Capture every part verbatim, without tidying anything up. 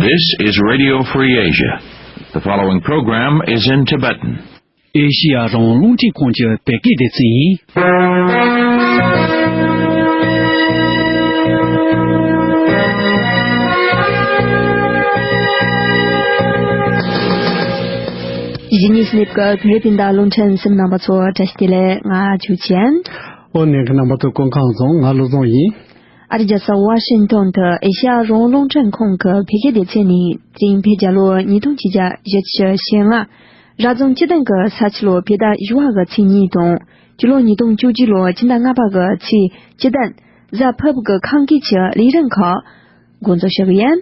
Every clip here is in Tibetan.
This is Radio Free Asia. The following program is in Tibetan. ཨེ་ཤི་ཡ་རང་དབང་རླུང་འཕྲིན་ཁང་གི་བོད་སྐད་སྡེ་ཚན་ཡིན། གཞིས་ནས་སླེབས་པའི་བོད་པའི་སྤུན་ཟླ་རླུང་འཕྲིན་གསུམ་རྣམ་པ་ཚོ་བཀྲ་ཤིས་བདེ་ལེགས། ང་ཆོས་ཅན། ཨོ་ནས་ཀྱི་རྣམ་པ་ཚོ་སྐུ་ཁམས་བཟང་། ང་བློ་བཟང་ཡིན། ཨ་རི་རྒྱལ་ས་ཝ་ཤིང་ཏོན་དུ་ཨེ་ཤ་ཡ་རང་དབང་རླུང་འཕྲིན་ཁང་གི་བོད་སྐད་སྡེ་ཚན་ནས་འཛིན་པའི་རྒྱ་ལོ་ཉིས་སྟོང་ཆིག་བརྒྱ་བཞི་བཅུ་ཞེ་ལྔ། རབ་བྱུང་སྤྱི་ཟླ་གི་ས་ཕྱི་ལོ་བོད་ཟླ་བཞི་བ་གི་ཚེས་གཉིས་དང་། སྤྱི་ལོ་ཉིས་སྟོང་བཅུ་གཅིག་ལོ་སྤྱི་ཟླ་ལྔ་པ་གི་ཚེས་བཅུ་བདུན་གཟའ་ཕུར་བུ་གི་ཁམས་སྐད་ཀྱི་ལས་རིམ་ཁག་འགོ་འཛུགས་ཞུ་གི་ཡིན།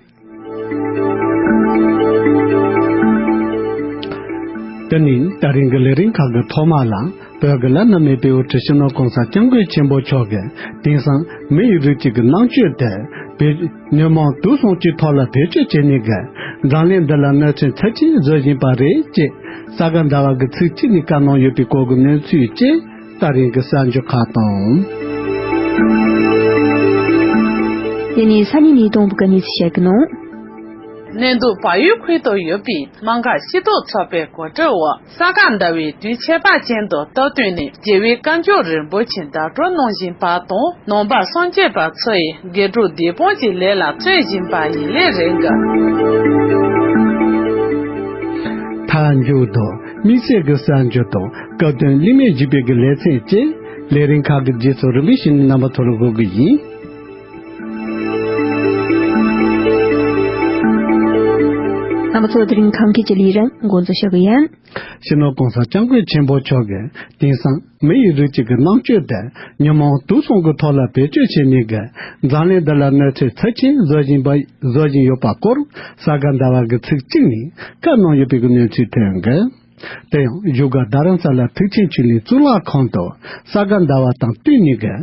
དེ་ནས་ད་རིང་གི་ལས་རིམ་ཁག་གི་ཐོག་མ་ལ། བོད་ཀྱི་བླ་ན་མེད་པའི་དབུ་ཁྲིད་སྤྱི་ནོར་༸གོང་ས་༸སྐྱབས་མགོན་ཆེན་པོ་མཆོག་གིས་དེང་སང་མི་ཡི་རིགས་གཅིག་གི་རྣམ་དཔྱོད་དེ་བེད་ཉོན་མོངས་དུག་གསུམ་གྱི་ཐོག་ལ་བེད་སྤྱོད་བྱས་ནས་གི་འཛམ་གླིང་འདི་ལ་གནོད་འཚེ་ཚབས་ཆེན་བཟོ་བཞིན་པ་རེད་ཅེས་ས་ག་ཟླ་བ་གི་ཚིགས་གཅིག་ནས་བཀའ་གནང་ཡོད་པའི་སྐོར་གྱི་གནས་ཚུལ་བཅས་ད་རིང་གི་གསར་འགྱུར་ཁག་དང་། དེ་ནས་ས་གནས་ནས་གཏོང་བའི་གནས་ཚུལ་བཤད་ཀྱི་ནོ། གནས་འདུ་བལ་ཡུལ་ཁུལ་དུ་ཡོད་པའི་དམངས་ཁག་སྐྱིད་སྡུག་ཚོགས་པའི་གོ་སྒྲིག་འོག་ས་ག་ཟླ་བའི་དུས་ཁྱད་པར་ཅན་དུ་སྟབས་བསྟུན་ནས་རྒྱལ་བའི་བཀའ་འགྱུར་རིན་པོ་ཆེ་བརྡ་སྤྲོད་གནང་བཞིན་པ་དང་། ནང་པ་སངས་རྒྱས་པ་ཚོ་ཡིས་དགེ་ཕྲུག་སྡིག་སྤོང་གི་ལས་ལ་བརྩོན་བཞིན་པ་ཡི་ལས་རེད་འགའ། མཐའ་མཇུག་ཏུ་དམིགས་བསལ་གྱི་གསར་འགྱུར་དང་སྐབས་དོན་གླེང་མོལ་བརྒྱུད་པའི་གི་ལེ་ཚན་བཅས་ལས་རིམ་ཁག་གི་རྗེས་སུ་རིམ་པས་ཕྱི་ནས་རྣམ་པ་ཚོར་འགོད་གི་ཡིན། རྣམ་པ་ཚོ་དེ་རིང་ཁམས་སྐད་ཀྱི་ལས་རིམ་འགོ་འཛུགས་ཞུ་གི་ཡིན། སྤྱི་ནོར་༸གོང་ས་༸སྐྱབས་མགོན་ཆེན་པོ་མཆོག་གིས་དེང་སང་མི་ཡི་རིགས་གཅིག་གི་རྣམ་དཔྱོད་དེ་ཉོན་མོངས་དུག་གསུམ་གྱི་ཐོག་ལ་བེད་སྤྱོད་བྱས་ནས་གི་འཛམ་གླིང་འདི་ལ་གནོད་འཚེ་ཚབས་ཆེན་བཟོ་བཞིན་པ་བཟོ་བཞིན་ཡོད་པ་སྐོར་ས་ག་ཟླ་བ་གི་ཚིགས་གཅིག་ནས་བཀའ་གནང་ཡོད་པའི་གི་གནས་ཚུལ་ཐོན་གི། དེ་ཡང་བཞུགས་སྒར་རྡ་རམ་ས་ལ་ཐེག་ཆེན་ཆོས་གླིང་གཙུག་ལག་ཁང་དུ་ས་ག་ཟླ་བ་དང་བསྟུན་ནས་གི་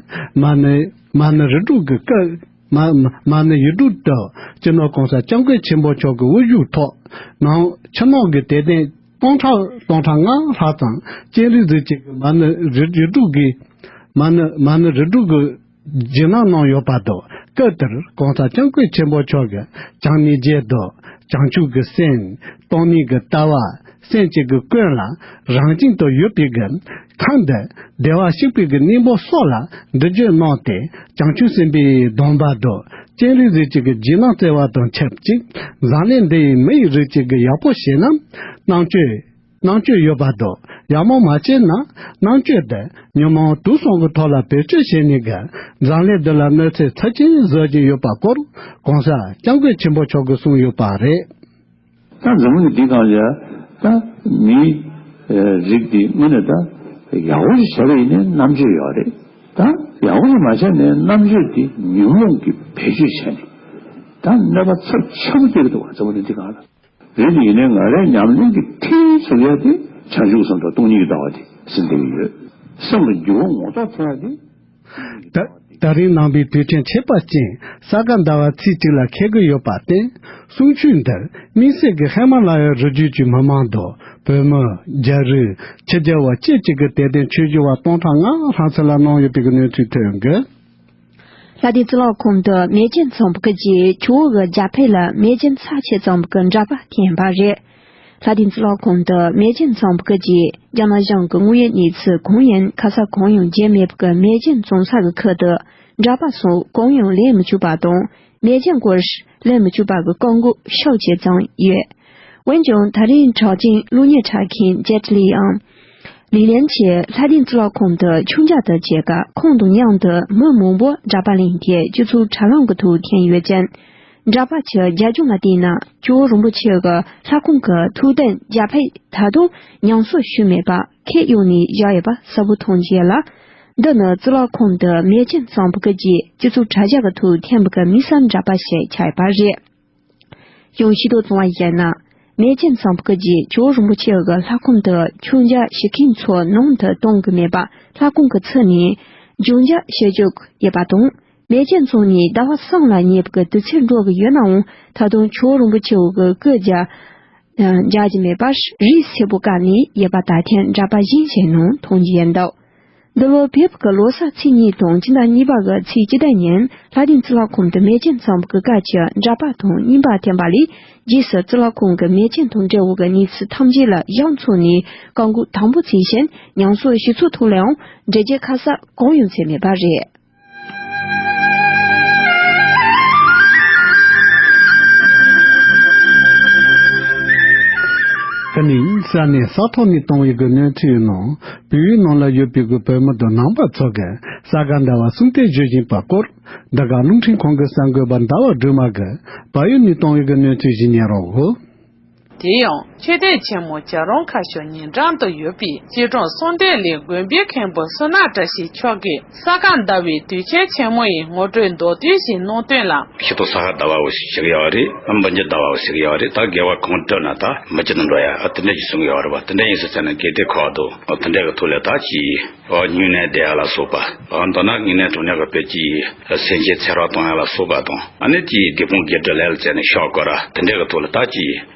མ་ཎི་མ་ཎི་རི་དྲུག་གི་སྐབས། མ་མ་ཎི་ཡིག་དྲུག་ཏུ་སྤྱི་ནོར་༸གོང་ས་༸སྐྱབས་མགོན་ཆེན་པོ་མཆོག་གི་དབུ་བཞུགས་ཐོག་ནང་ཕྱི་ནང་གི་དད་ལྡན་སྟོང་ཕྲག་སྟོང་ཕྲག་ལྔ་ལྷག་ཙམ་སྤྱན་རས་གཟིགས་ཀྱི་མ་ཎི་རི་ཡིག་དྲུག་གི་མ་ཎི་མ་ཎི་རིགས་དྲུག་གི་རྗེས་གནང་གནང་ཡོད་པ་དང་། སྐབས་དེར་༸གོང་ས་༸སྐྱབས་མགོན་ཆེན་པོ་མཆོག་གིས་བྱང་སྣེའི་རྒྱན་དུ་བྱང་ཆུབ་ཀྱི་སེམས། སྟོང་ཉིད་ཀྱི་ལྟ་བ། སེམས་བསྐྱེད་ཀྱི་ཀུན་ལ་རང་བཞིན་དུ་ཡོད་པའི་གི་ཁམས་འདི་བདེ་བར་གཤེགས་པའི་གི་གནས་བབ་སོགས་ལ་འདྲི་བརྗོད་གནང་སྟེ། བྱང་ཆུབ་སེམས་དཔའི་སྡོམ་པ་དང་སྤྱན་རས་གཟིགས་ཀྱི་རྗེས་གནང་བསྩལ་བ་དང་ཆབས་ཅིག་འཛམ་གླིང་འདི་ཡི་མི་ཡི་རིགས་ཀྱི་གི་ཡག་པོ་བྱས་ན་རྣམ་དཔྱོད་རྣམ་དཔྱོད་ཡོད་པ་དང་ཡག་མོ་མ་བྱས་ན་རྣམ་དཔྱོད་དེ་ཉོན་མོངས་དུག་གསུམ་གྱི་ཐོག་ལ་བེད་སྤྱོད་བྱས་ནས་གི་འཛམ་གླིང་འདི་ལ་གནོད་འཚེ་ཚབས་ཆེན་བཟོ་བཞིན་ཡོད་པ་སྐོར་༸གོང་ས་༸སྐྱབས་མགོན་ཆེན་པོ་མཆོག་གིས་གསུངས་ཡོད་པ་རེད། ད་འཛམ་བུ་གླིང་འདི་སྒང་ལ་ད་མིའི་རིགས་འདི་དངོས་གནས་ད་ཡག་པོ་ཞིག་བྱས་པ་ཡིན་ནའི་རྣམ་དཔྱོད་ཡོད་རེད། ད་ཡག་པོ་ཞིག་མ་བྱས་ནའི་རྣམ་དཔྱོད་འདི་ཉོན་མོངས་ཀྱིས་བེད་སྤྱོད་བྱས་ནས་ད་གནོད་པ་ཚབས་ཆེན་པོ་སྐྱེལ་གྱི་འདུག་བ། འཛམ་བུ་གླིང་འདི་སྒང་ལ་རེད། དེ་ཡིན་ནའི་ང་རའི་ཉམས་ལེན་གྱི་མཐིལ་ཟེར་ཡ་དེ་བྱང་ཆུབ་སེམས་དང་སྟོང་ཉིད་ཀྱི་ལྟ་བ་དེ་ཟེར་འདོད་ཀྱི་ཡོད། སེམས་ལ་འགྱུར་བ་ངོ་ཐོག་ཐོན་ཡ་དེ། ད་ད་རིང་ནང་པའི་དུས་ཆེན་ཁྱད་པར་ཅན་ས་ག་ཟླ་བ་ཚེས་གཅིག་ལ་འཁེལ་གྱི་ཡོད་པར་བརྟེན། གསུང་ཆོས་འདིར་དམིགས་བསལ་གྱི་ཧི་མ་ལ་ཡའི་རི་རྒྱུད་ཀྱི་མི་མང་དུ་བོད་མི། རྒྱ་རིགས། ཕྱི་རྒྱལ་བ་བཅས་ཀྱི་གི་དད་ལྡན་ཆོས་ཞུ་བ་སྟོང་ཕྲག་ལྔ་ལྷག་ཙམ་ལ་གནང་ཡོད་པའི་གི་གནས་ཚུལ་ཐོན་གི། ལྷ་ལྡན་གཙུག་ལག་ཁང་དུ་མེ་ལྕེ་འཚངས་པ་གི་རྗེས་ཇོ་བོ་གི་རྒྱ་ཕིབས་ལ་མེ་ལྕེ་ཚབས་ཆེ་བརྩམས་པའི་གི་འདྲ་པར་འཐེན་པ་རེད། ལྷ་ལྡན་གཙུག་ལག་ཁང་དུ་མེ་ལྕེ་འཚངས་པ་གི་རྗེས་རྒྱ་ནག་གཞུང་གི་དངོས་ཡོད་གནས་ཚུལ་གང་ཡིན་ཁ་གསལ་གང་ཡང་བརྗོད་མེད་པའི་གི་མེ་ལྕེ་འཚང་ས་གི་ཁུལ་དུ་འདྲ་པར་སོགས་གང་ཡང་ལེན་མི་ཆོག་པ་དང་མེ་ལྕེ་སྐོར་ལེན་མི་ཆོག་པ་གི་བཀག་འགོག་ཤུགས་ཆེ་བརྩམས་ཡོད། འོན་ཀྱང་ད་རིང་གྲགས་ཅན་གློག་བརྙན་འཁྲབ་མཁན་ཇེཊ་ལི་ཡང་། ལི་ལན་གྱིས་ལྷ་ལྡན་གཙུག་ལག་ཁང་དུ་མཆོད་མཇལ་དུ་བཅུག་སྐབས་ཁོང་དང་མཉམ་དུ་མི་མང་པོ་འདྲ་པར་ལེན་ཏེ་སྤྱི་ཚོགས་དྲ་ལམ་གྱི་ཐོག་འཐེན་ཡོད་ཅིང་། འདྲ་པར་གྱི་རྒྱབ་ལྗོངས་ལ་བལྟས་ན་ཇོ་བོ་རིན་པོ་ཆེ་གི་ལྷ་ཁང་གི་ཐུགས་དམ་རྒྱ་ཕིབས་ད་དུང་ཉམས་གསོ་ཞུས་མེད་པ་ཁྱོན་ཡོངས་ནས་བཞག་ཡོད་པ་གསལ་པོ་མཐོང་རྒྱུ་ཡོད་ལ། འདི་ནི་གཙུག་ལག་ཁང་དུ་མེ་ལྕེ་འཚངས་པ་གི་རྗེས་སྤྱི་ཚོགས་དྲ་རྒྱ་གི་ཐོག་འཐེན་པ་གི་དམིགས་བསལ་འདྲ་པར་ཞིག་ཆགས་ཡོད་པ་རེད། ཡང་ཤེས་རྟོགས་བྱུང་བར་གཞིགས་ན། མེ་ལྕེ་འཚངས་པ་གི་རྗེས་ཇོ་བོ་རིན་པོ་ཆེ་གི་ལྷ་ཁང་དུ་མཆོད་མཇལ་ཞུ་མཁན་ཚོ་ནང་དུ་གཏོང་གི་མེད་པར་ལྷ་ཁང་གི་ཚུར་ནས་མཆོད་མཇལ་ཞུ་བཅུག་ཡོད་པ་དང་། མེ་ལྕེ་འཚངས་ནས་ཟླ་བ་གསུམ་ལ་ཉེ་བའི་དུས་ཚོད་འགྲོ་གི་ཡོད་ནའང་ད་དུང་ཇོ་བོ་རིན་པོ་ཆེ་གི་སྐུ་མཇལ་མཇལ་རྒྱུ་མེད་པར་རིས་སེར་པོ་བཀབ་ནས་ཡོད་པ་ད་ཐེངས་འདྲ་པར་གཞན་ཞིག་ནང་མཐོང་རྒྱུ་ཡིན་འདུག་འདི་ལོ་བོད་ཀྱི་ལོ་གསར་ཚེས་གཉིས་དང་སྤྱི་ཟླ་གཉིས་པ་གི་ཚེས་བཅུ་བདུན་ཉིན་ལྷ་ལྡན་གཙུག་ལག་ཁང་དུ་མེ་ཆེན་ཚོམ་བུའི་སྐབས་ཀྱི་འདྲ་པར་དང་རྙིང་པ་འཐེན་པ་ལས། རྗེས་སུ་གཙུག་ལག་ཁང་གི་མེ་ཆེན་དང་འབྲེལ་བའི་གནས་ཚུལ་ཐམས་ཅད་ལ་གཞི་ཚུགས་ནས་བཀའ་འགུག་དང་པོ་བྱས་ཤིང་ཉམས་གསོ་ཞུ་ཚུལ་ཐོག་ལའང་འགྲེལ་བརྗོད་ཁ་གསལ་གང་ཡང་བྱས་མེད་པ་རེད། དེ་ནི་ས་གནས་ས་ཐོག་ནས་བཏང་བའི་གི་གནས་ཚུལ་ཡིན་ནོ། བོད་ཡུལ་ནང་ལ་ཡོད་པའི་གི་བོད་མི་དང་ནང་པ་ཚོ་གི་ས་ག་ཟླ་བ་གསུམ་དུ་བཞུགས་བཞིན་པ་སྐོར། འདི་ག་རླུང་འཕྲིན་ཁང་གི་གསར་འགོད་པ་ཟླ་བ་སྒྲོལ་མ་གི་བལ་ཡུལ་ནས་བཏང་བའི་གི་གནས་ཚུལ་ཞིག་ཉན་རོགས། དེ་ཡང་མཆོད་རྟེན་ཆེན་མོ་བྱ་རུང་ཁ་ཤོར་ཉེ་འགྲམ་དུ་ཡོད་པའི་སྐྱིད་གྲོང་གསུང་བསྟན་གླིང་དགོན་པའི་མཁན་པོ་བསོད་ནམས་བཀྲ་ཤིས་མཆོག་གིས་ས་ག་ཟླ་བའི་དུས་ཆེན་ཆེན་མོ་ཡི་ངོ་སྤྲོད་མདོར་བསྡུས་ཤིག་གནང་དོན་ལ། ཤི་ཐོ་ས་ག་ཟླ་བའོ་ཞིག་ཡོད་རེད། འབུམ་སྐྱིད་ཟླ་བའོ་ཞིག་ཡོད་རེད། ད་དགེ་བ་གང་བསྒྲུབས་ན་ད་མི་སྐྱིད་དུ་འགྲོ་ཡ། ཨ་དེ་འདྲ་ཞིག་གསུང་གི་ཡོད་རེད་བ། དེ་འདྲ་ཡིན་ཟེར་ཙང་ནས་དགེ་སྡིག་ཁག་འདུག་ཨ་དེ་འདྲ་གི་ཐོག་ལ་ད་ཅིག་ཨ་སྨྱུང་གནས་བསྡད་ཡ་ལ་སོགས་པ། ཨ་མདོར་ན་སྨྱུང་གནས་དྲུང་གནས་ཀྱི་དཔེ་ཅིག་སེམས་ཅན་འཚེ་རོགས་གཏོང་ཡ་ལ་སོགས་པ་དང་། ཨ་ནི་ཅིག་སྡིག་སྤོང་དགེ་སྒྲུབ་ལས་ལ་བཙལ་ནས་ཤོག་དགོས་ར། དེ་འདྲ་གི་ཐོག་ལ་ད་ཅིག་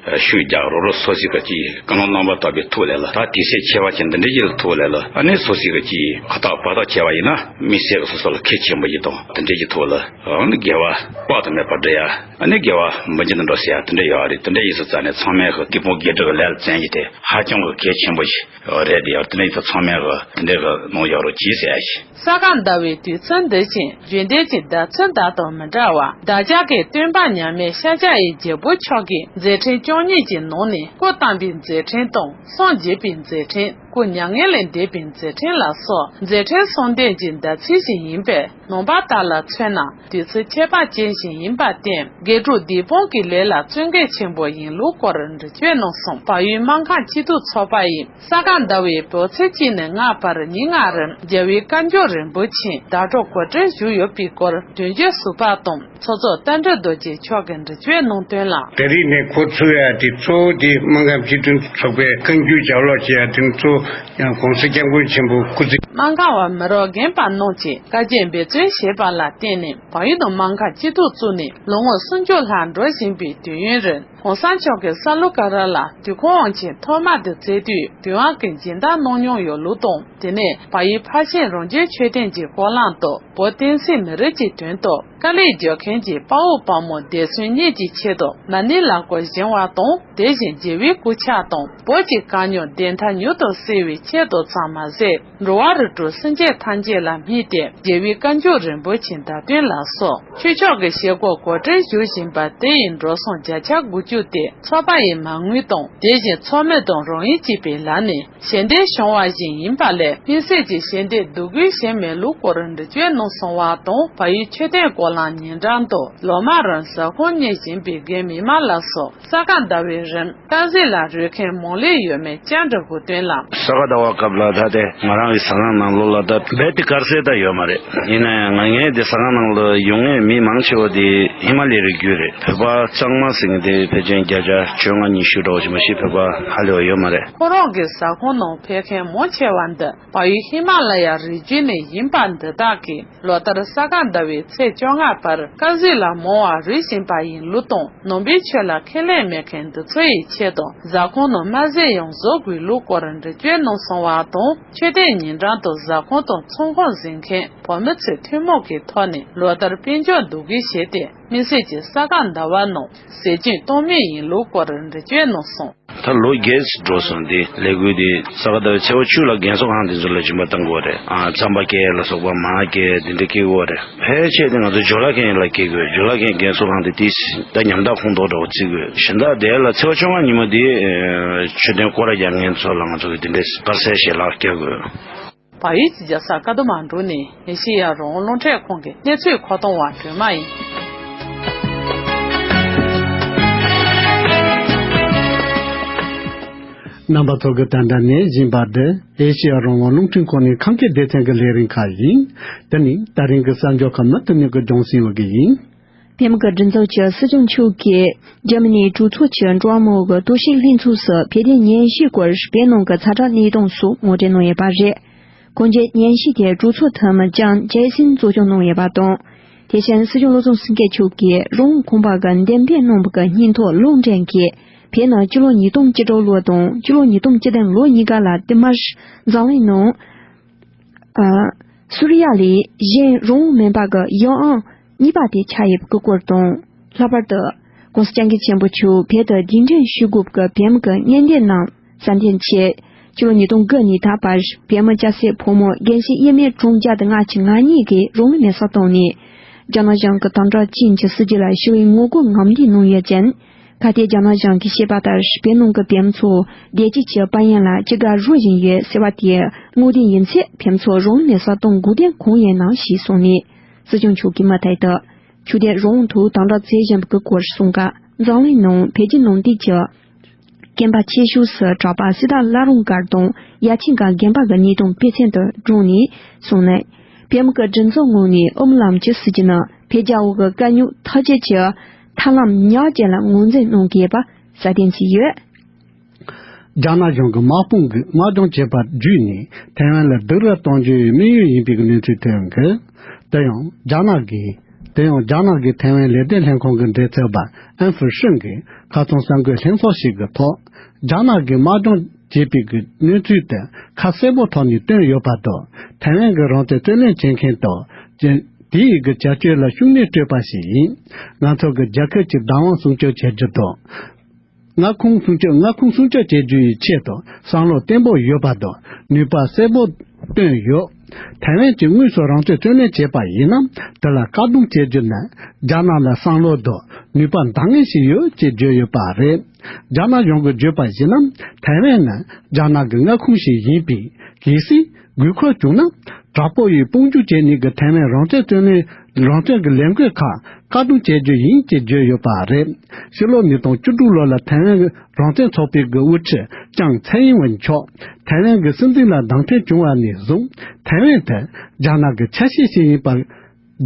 ཤུགས་རྒྱག་རོགས་རོགས་སོ་སོ་གི་ཅིག་བཀའ་ལུང་རྣམ་པར་དག་པའི་ཐོག་ལ་ལ། ད་དུས་ཚོད་ཆེ་བ་ཅན་འདི་འདྲ་ཅིག་ལ་ཐོག་ལ་ལ། ཨ་ནི་སོ་སོ་གི་ཅིག་ཁ་ཐག་བར་ཐག་ཆེ་བ་ཡིན་ན་དམིགས་བསལ་གི་སོ་སོ་ལ་གལ་ཆེན་པོ་ཞིག་དང་། དེ་འདྲ་གི་ཐོག་ལ་ཨ་ནི་དགེ་བ་དཔག་ཏུ་མེད་པ་སྒྲུབ་ཡ། ཨ་ནི་དགེ་བ་འབུམ་སྐྱིད་དུ་འགྲོ་ཟེར་ཡ་དེ་འདྲ་ཡོད་རེད། དེ་འདྲ་ཡིན་ཙང་ནས་ཚང་མས་གི་སྡིག་སྤོང་དགེ་སྒྲུབ་ཀྱི་ལས་ལ་བཙན་གྱི་དེ་ཧ་ཅང་གི་གལ་ཆེན་པོ་ཞིག་རེད། དེ་ཡང་དེ་འདྲ་ཡིན་ཙང་ཚང་མས་གི་དེ་འདྲ་གི་གནང་ཡོད་རོགས་གྱིས་ཟེར་ཡ་ཞིག་ས་ག་ཟླ་བའི་དུས་ཚོད་འདི་བཞིན་རྒྱུན་ལྡན་གྱི་ཟླ་ཚེས་ཟླ་དང་མི་འདྲ་བར་བདག་ཅག་གི་སྟོན་པ་མཉམ་མེད་ཤཱཀྱ་ཡི་རྒྱལ་པོ་མཆོག་གིས་མཛད་འཕྲིན་བཅུ་གཉིས་ཀྱི་ནང་ནས་སྐུ་བལྟམས་པའི་མཛད་འཕྲིན་དང་། སངས་རྒྱས་པའི་མཛད་འཕྲིན། སྐུ་མྱ་ངན་ལས་འདས་པའི་མཛད་འཕྲིན་ལ་སོགས་མཛད་འཕྲིན་གསུམ་ལྡན་གྱི་ཟླ་ཚེས་ཤིག་ཡིན་པས། ནང་པ་དག་ལ་མཚོན་ན་དུས་ཚོད་ཁྱད་པར་ཅན་ཞིག་ཡིན་པར་བརྟེན། དགེ་སྒྲུབ་སྡིག་སྤོང་གི་ལས་ལ་བརྩོན་གལ་ཆེན་པོ་ཡིན་ལུགས་སྐོར་འགྲེལ་བརྗོད་གནང་སོང་། བལ་ཡུལ་སྨར་ཁམས་སྐྱིད་སྡུག་ཚོགས་པ་ཡིས་ས་ག་ཟླ་བའི་བོད་ཚེས་གཅིག་ནས་ལྔ་བར་ཉིན་ལྔ་རིང་རྒྱལ་བའི་བཀའ་འགྱུར་རིན་པོ་ཆེ་ཟླ་གྲོགས་གོ་སྒྲིག་ཞུས་ཡོད་པའི་སྐོར་དོན་གཅོད་ཟུར་པ་དང་ཚོགས་གཙོ་རྟ་མགྲིན་རྡོ་རྗེ་མཆོག་གིས་འགྲེལ་བརྗོད་གནང་དོན་ལ། ད་རེས་ནས་འགོ་ཚུགས་ཡ་དེ་གཙོ་བོ་དེ་སྨར་ཁམས་སྐྱིད་སྡུག་ཚོགས་པའི་བཀའ་འགྱུར་ལྗགས་ཀློག་བྱེད་ཡ་དེ་གཙོ་བོ་ཡང་གོང་ས་སྐྱབས་མགོན་ཆེན་པོ་སྐུ་ཚེ། སྨར་ཁམས་པ་མི་རབས་རྒན་པ་རྣམས་ཀྱིས་དཀའ་སྤྱད་འབད་བརྩོན་བྱས་པ་ལ་བརྟེན་ནས་བལ་ཡུལ་དུ་སྨར་ཁམས་སྐྱིད་སྡུག་བཙུགས་ནས་ལོ་ངོ་སུམ་ཅུ་ལྷག་འགྲོ་བཞིན་པའི་དུས་ཡུན་རིང་། གོང་ས་མཆོག་གིས་ས་ལུ་ཀ་ར་ལ་དུས་འཁོར་དབང་ཆེན་ཐོག་མ་དེ་བསྩལ་དུས་དུས་དབང་གི་སྦྱིན་བདག་གནང་མྱོང་ཡོད་ལུགས་དང་། དེ་ནས་བལ་ཡུལ་ཕར་ཕྱིན་རང་བྱོན་མཆོད་རྟེན་གྱི་སྐོར་ལམ་དུ་བོད་བསྟན་སྲིད་མི་རིགས་ཀྱི་དོན་དུ་དཀའ་ལས་རྒྱག་མཁན་གྱི་དཔའ་བོ་དཔའ་མོ་འདས་གསོན་གཉིས་ཀྱི་ཆེད་དུ་མ་ཎི་ལག་སྐོར་བཞེངས་པ་དང་། དེ་བཞིན་རྒྱལ་བའི་སྐུ་ཕྱག་དང་བོད་ཀྱི་དཀའ་རྙོག་བདེན་མཐའ་མྱུར་དུ་སེལ་བའི་ཆེད་དུ་ཙམ་མ་ཟད། འགྲོ་བ་རིགས་དྲུག་སེམས་ཅན་ཐམས་ཅད་ལ་དམིགས་ཏེ་རྒྱལ་བའི་བཀའ་འགྱུར་རིན་པོ་ཆེ་བརྡ་དོན་ལ་སོགས་ཆོས་ཕྱོགས་ཀྱི་བྱེད་སྒོ་གོ་སྒྲིག་ཞུ་བཞིན་པ་དེ་ཡི་འགྲོ་སོང་བརྒྱ་ཆ་དགུ་བཅུ་དེ་ཚོགས་པ་ཡི་མ་དངུལ་དང་། དེ་བཞིན་ཚོགས་མི་དང་རང་ཡུལ་གཅིག་པའི་ལམ་ནས་ཞལ་འདེབས་བྱུང་བ་ཞིག་ཡིན་པ་ལས། དམིགས་བསལ་གྱི་ཞལ་འདེབས་བསྡུ་དགོས་བྱས་མེད་ལུགས་སྐོར་འགྲེལ་བརྗོད་གནང་སོང་བ་དང་། བལ་ཡུལ་མཆོད་རྟེན་སྐོར་ལམ་ཉིན་གྲངས་དུ་ལོ་མ་རང་ཟ་ཁང་གཉེར་བཞིན་པའི་རྒན་མི་མང་ལ་སོགས་ས་ག་ཟླ་བའི་རིང་དཀར་ཟས་ལ་རོལ་མཁན་མང་ལོས་ཡོད་མེད་བཅར་འདྲི་འགོད་དོན་ལ། ས་ག་ཟླ་བ་སྐབས་ལ་ད་ལྟའི་ང་རང་གི་ཟ་ཁང་ནང་ལོགས་ལ་ད་རྦད་དེ་དཀར་ཟས་ད་ཡོད་མ་རེད། ཡིན་ན་ཡང་ང་ངའི་དེ་ཟ་ཁང་ནང་ལ་ཡོང་མཁན་མི་མང་ཆེ་བ་དེ་ཧི་མ་ལའི་རི་རྒྱུད་རེད། བོད་པ་གཙང་མ་ཟེར་མཁན་དེ་ཕལ་ཆེར་བརྒྱ་ཆ་བཅོ་ལྔ་ཉི་ཤུ་འདྲ་བོ་ཅིག་མ་གཏོགས་བོད་པ་ཧ་ལས་པ་ཡོད་མ་རེད། ཁོ་རང་གི་ཟ་ཁང་ནང་ཕེབས་མཁན་མང་ཆེ་བ་འདི་བལ་ཡུལ་ཧི་མ་ལ་ཡ་རི་རྒྱུད་ནས་ཡིན་པ་འདི་དག་གིས། ལོ་ལྟར་ས་ག་ཟླ་བའི་ཚེས་བཅོ་ལྔ་བར་དཀར་ཟས་ལ་མང་བ་རོལ་བཞིན་པ་ཡིན་ལུགས་དང་། ནང་པའི་ཆོས་ལ་ཁས་ལེན་མེད་མཁན་འདི་ཚོ་ཡི་ཆེད་དུ་ཟ་ཁང་ནང་དམར་ཟས་ཡང་བཟོ་དགོས་ལུགས་སྐོར་འགྲེལ་བརྗོད་གནང་སོང་བ་དང་། མཆོད་རྟེན་ཉིན་གྲངས་དང་ཟ་ཁང་དང་ཚོང་ཁང་འཛིན་མཁན་བོད་མི་ཚོས་ཐུན་མོང་གི་ཐོག་ནས་ལོ་ལྟར་དཔལ་འབྱོར་འདུ་འགོད་བྱས་ཏེ། དམིགས་བསལ་གྱི་ས་ག་ཟླ་བ་ནང་ཟས་སྐྱོན་གཏོང་མུས་ཡིན་ལུགས་སྐོར་འགྲེལ་བརྗོད་གནང་སོང་། ད་ལོ་བརྒྱད་འགྲོ་སོང་། འདི་ལས་འགུལ་འདི་ས་ག་ཟླ་བའི་ཚེས་པ་བཅུ་ལ་རྒན་གསོ་ཁང་དེ་ཚོ་ལ་སྦྱིན་པ་གཏང་དགོས་རེད། ཨ་རྩམ་པ་སྐྱེལ་ལ་སོགས་པ་མར་སྐྱེལ་འདི་འདྲ་སྐྱེལ་དགོས་རེད། ཕལ་ཆེར་དེ་ང་ཚོ་ཇོ་ལ་མཁན་ལ་སྐྱེལ་དགོས། ཇོ་ལ་མཁན་རྒན་གསོ་ཁང་དེ་དེ་ད་ཉམ་ཐག་ཁོངས་གཏོགས་འདྲ་བོ་བརྩི་དགོས། གཞན་དག་དེ་ལ་ཚེས་པ་བཅོ་ལྔ་ཉིན་མོ་འདི་མཆོད་རྟེན་སྐོར་ར་རྒྱག་མཁན་ཚོ་ལ་ང་ཚོ་གི་དེ་འདྲའི་དཀར་ཟས་ཞལ་ལག་སྐྱེལ་དགོས། བལ་ཡུལ་གྱི་རྒྱལ་ས་ཀ་ཐ་མན་གྲུ་ནས་ཨེ་ཤེ་ཡ་རང་དབང་རླུང་འཕྲིན་ཁང་གི་གནས་ཚུལ་མཁོ་གཏོང་བ་སྒྲོལ་མ་ཡིན། རྣམ་པ་ཚོ་གི་ད་ལྟ་ནས་བཞིན་པ་འདི་ཨེ་ཤེ་ཡ་རང་དབང་རླུང་འཕྲིན་ཁང་ནས་ཁམས་སྐད་སྡེ་ཚན་གྱི་ལས་རིམ་ཁག་ཡིན། འདི་ནི་ད་རིང་གི་གསར་འགྱུར་ཁག་མུ་མཐུད་ནས་གི་སྦྱོང་སྲིང་བ་གི་ཡིན། བོད་མི་གི་སྒྲིག་འཛུགས་ཀྱི་སྲིད་སྐྱོང་མཆོག་གིས་འཇར་མ་ནིའི་གྲོས་ཚོགས་ཀྱི་འགྲོ་བ་མིའི་གི་གཏོར་བཤིག་ལྷན་ཚོགས་སུ་བོད་དོན་སྙན་ཞུའི་སྐོར་བོད་ནང་གི་ཚ་དྲག་གནས་སྟངས་སོགས་ངོ་སྤྲོད་གནང་ཡོད་པ་རེད། གོང་བརྗོད་སྙན་ཞུ་དེ་གྲོས་ཚོགས་འཐུས་མི་ལྕམ་ཇེ་སིན་གཙོ་སྐྱོང་གནང་ཡོད་པ་དང་། དེ་བཞིན་སྲིད་སྐྱོང་བློ་བཟང་སེང་གེ་མཆོག་གིས་རང་དབང་ཁང་པ་གི་འདེམས་སྤེལ་གནང་བ་གི་སྙན་ཐོ་ལུང་འདྲེན་གྱིས་བོད་ནང་སྤྱི་ལོ་ཉིས་སྟོང་བཅུ་དྲུག་ལོ་དང་སྤྱི་ལོ་ཉིས་སྟོང་བཅུ་བདུན་ལོ་གཉིས་ཀ་ལ་དེ་མར་འཛམ་གླིང་ནང་ ཨ། སུ་རི་ཡ་ལས་གཞན་རང་དབང་མིན་པ་གི་ཡུལ་ཨང་གཉིས་པ་དེ་ཆགས་ཡོད་པའི་སྐོར་དང་། ལྷག་པར་དུ། ༸གོང་ས་༸སྐྱབས་མགོན་ཆེན་པོ་མཆོག་བོད་དུ་གདན་འདྲེན་ཞུ་དགོས་པའི་བོད་མི་གི་སྣེ་འདྲེན་ནང་བསམ་གཏན་ཆེ། ཕྱི་ལོ་ཉིས་སྟོང་དགུ་ནས་ད་བར་བོད་མི་སྐྱ་སེར་ཕོ་མོ་རྒན་གཞོན་དབྱེར་མེད་གྲངས་བརྒྱ་དང་ལྔ་བཅུ་ང་གཉིས་ཀྱིས་རང་དབང་མེད་སར་བཏང་ནས། རྒྱ་ནག་གཞུང་གི་དམ་དྲག་ཅན་གྱི་སྲིད་བྱུས་ལ་ཞི་བའི་ངོ་རྒོལ་ངམ་འདུན་གནང་ཡོད་ཅིང་། གལ་ཏེ་རྒྱ་ནག་གཞུང་གིས་བཤད་པ་ལྟར་བོད་ནང་གི་བོད་མི་ཚོ་བདེ་སྐྱིད་ཀྱི་དཔལ་ཡོན་ལ་ཅི་དགར་རོལ་བཞིན་ཡོད་ཟེར་བ་དེ་ངོས་འཛིན་ཡིན་ཚེ། བོད་མི་ཚོ་རང་དབང་མེད་སར་གཏོང་དགོས་དོན་གང་ཡིན་ནམ་ཞེས་གསུངས་ནས། སྲིད་སྐྱོང་མཆོག་གིས་མུ་མཐུད་དུ་ཆོས་དད་རང་དབང་ཐོག་དམ་དྲག་བྱེད་བཞིན་པའི་སྐོར་གསུངས་སྐབས། འཛམ་གླིང་ནང་བོད་བརྒྱུད་ནང་བསྟན་གྱི་རྐང་པ་ཆེ་ཤོས་སུ་གྲགས་པ་སི་ཏཱ་བླ་རུང་སྒར་དང་ཡ་ཆེན་སྒར་དགོན་པ་གི་གནས་སྟངས་དཔེ་མཚོན་དུ་དྲངས་ནས་གསུངས་ནས། བོད་མི་གི་སྒྲིག་འཛུགས་ངོས་ནས་ཨོམ་ལམ་གྱི་སྲིད་བྱུས་ནི་བོད་རྒྱལ་པོ་གི་དཀའ་རྙོག་ཐག་གཅོད་ཀྱི་ཐབས་ལམ་ཉག་ཅིག་ལ་ངོས་འཛིན་གནང་དགོས་པ་སྲ་བརྟན་བྱས་ཡོད། རྒྱ་ནག་གཞུང་གིས་དམག་དཔུང་གིས་དམག་སྦྱོང་བྱས་པ་བརྒྱུད་ནས་ཐའེ་ཝན་ལ་སྡུག་རུས་གཏོང་རྒྱུའི་དམིགས་ཡུལ་ཡིན་པའི་གནས་ཚུལ་ཐོན་གི། དེ་ཡང་རྒྱ་ནག་གིས། དེ་ཡང་རྒྱ་ནག་གི་ཐའེ་ཝན་ལས་དོན་ལྷན་ཁང་གི་མགྲིན་ཚབ་པ་ཨན་ཧྥུ་ཧྲིན་གྱིས་ཁ་སང་གསར་འགོད་ལྷན་ཚོགས་ཤིག་གི་ཐོག་རྒྱ་ནག་གིས་དམག་སྦྱོང་བྱས་པའི་གི་གནས་ཚུལ་དེ་ཁ་གསལ་པོ་ཐོག་ནས་བཏོན་ཡོད་པ་དང་། ཐའེ་ཝན་གྱི་རང་དོན་རྩོད་ལེན་བྱེད་མཁན་དང་། དེ་ཡི་གི་བྱ་སྤྱོད་ལ་ཤུགས་སྣོན་སྤྲོད་པ་ཞིག་ཡིན། ང་ཚོ་གི་རྒྱལ་ཁབ་ཀྱི་བདག་དབང་སྲུང་སྐྱོབ་བྱེད་རྒྱུ་དང་། མངའ་ཁོངས་སྲུང་སྐྱོབ། མངའ་ཁོངས་སྲུང་སྐྱོབ་བྱེད་རྒྱུ་ཡི་ཆེད་དུ་བསམ་བློ་བརྟན་པོ་ཡོད་པ་དང་། ནུས་པ་གསལ་པོ་བཏོན་ཡོད། ཐའེ་ཝན་གྱིས་དངོས་སུ་རང་བཙན་རྩོད་ལེན་བྱས་པ་ཡིན་ན། དེ་ལ་བཀག་སྡོམ་བྱེད་རྒྱུ་ནི་རྒྱ་ནག་ལ་བསམ་བློ་དང་ནུས་པ་འདང་ངེས་ཤིག་ཡོད་ཅེས་བརྗོད་ཡོད་པ་རེད། རྒྱ་ནག་གཞུང་གིས་བརྗོད་པར་གཞིགས་ན། ཐའེ་ཝན་ནི་རྒྱ་ནག་གི་མངའ་ཁོངས་ཤིག་ཡིན་པས། གལ་སྲིད་དགོས་མཁོ་བྱུང་ན། དྲག་པོ་ཡིས་དཔུང་འཇུག་བྱས་ནས་ཀྱི་ཐའེ་ཝན་རང་བཙན་རྩོད་ལེན། རང་བཙན་གྱི་ལས་འགུལ་ཁག་བཀག་སྡོམ་བྱེད་རྒྱུ་ཡིན་ཅེས་བརྗོད་ཡོད་པ་རེད། ཕྱི་ལོ་ཉིས་སྟོང་བཅུ་དྲུག་ལོ་ལ་ཐའེ་ཝན་རང་བཙན་ཚོགས་པའི་གི་དབུ་ཁྲིད་ལྕམ་ཚའེ་ཡིན་ཝེན་མཆོག་ཐའེ་ཝན་གྱི་སྲིད་འཛིན་ལ་གདན་འདྲེན་བྱུང་བ་ནས་བཟུང་། ཐའེ་ཝན་དེ་རྒྱ་ནག་གི་ཆ་ཤས་ཤིག་ཡིན་པ།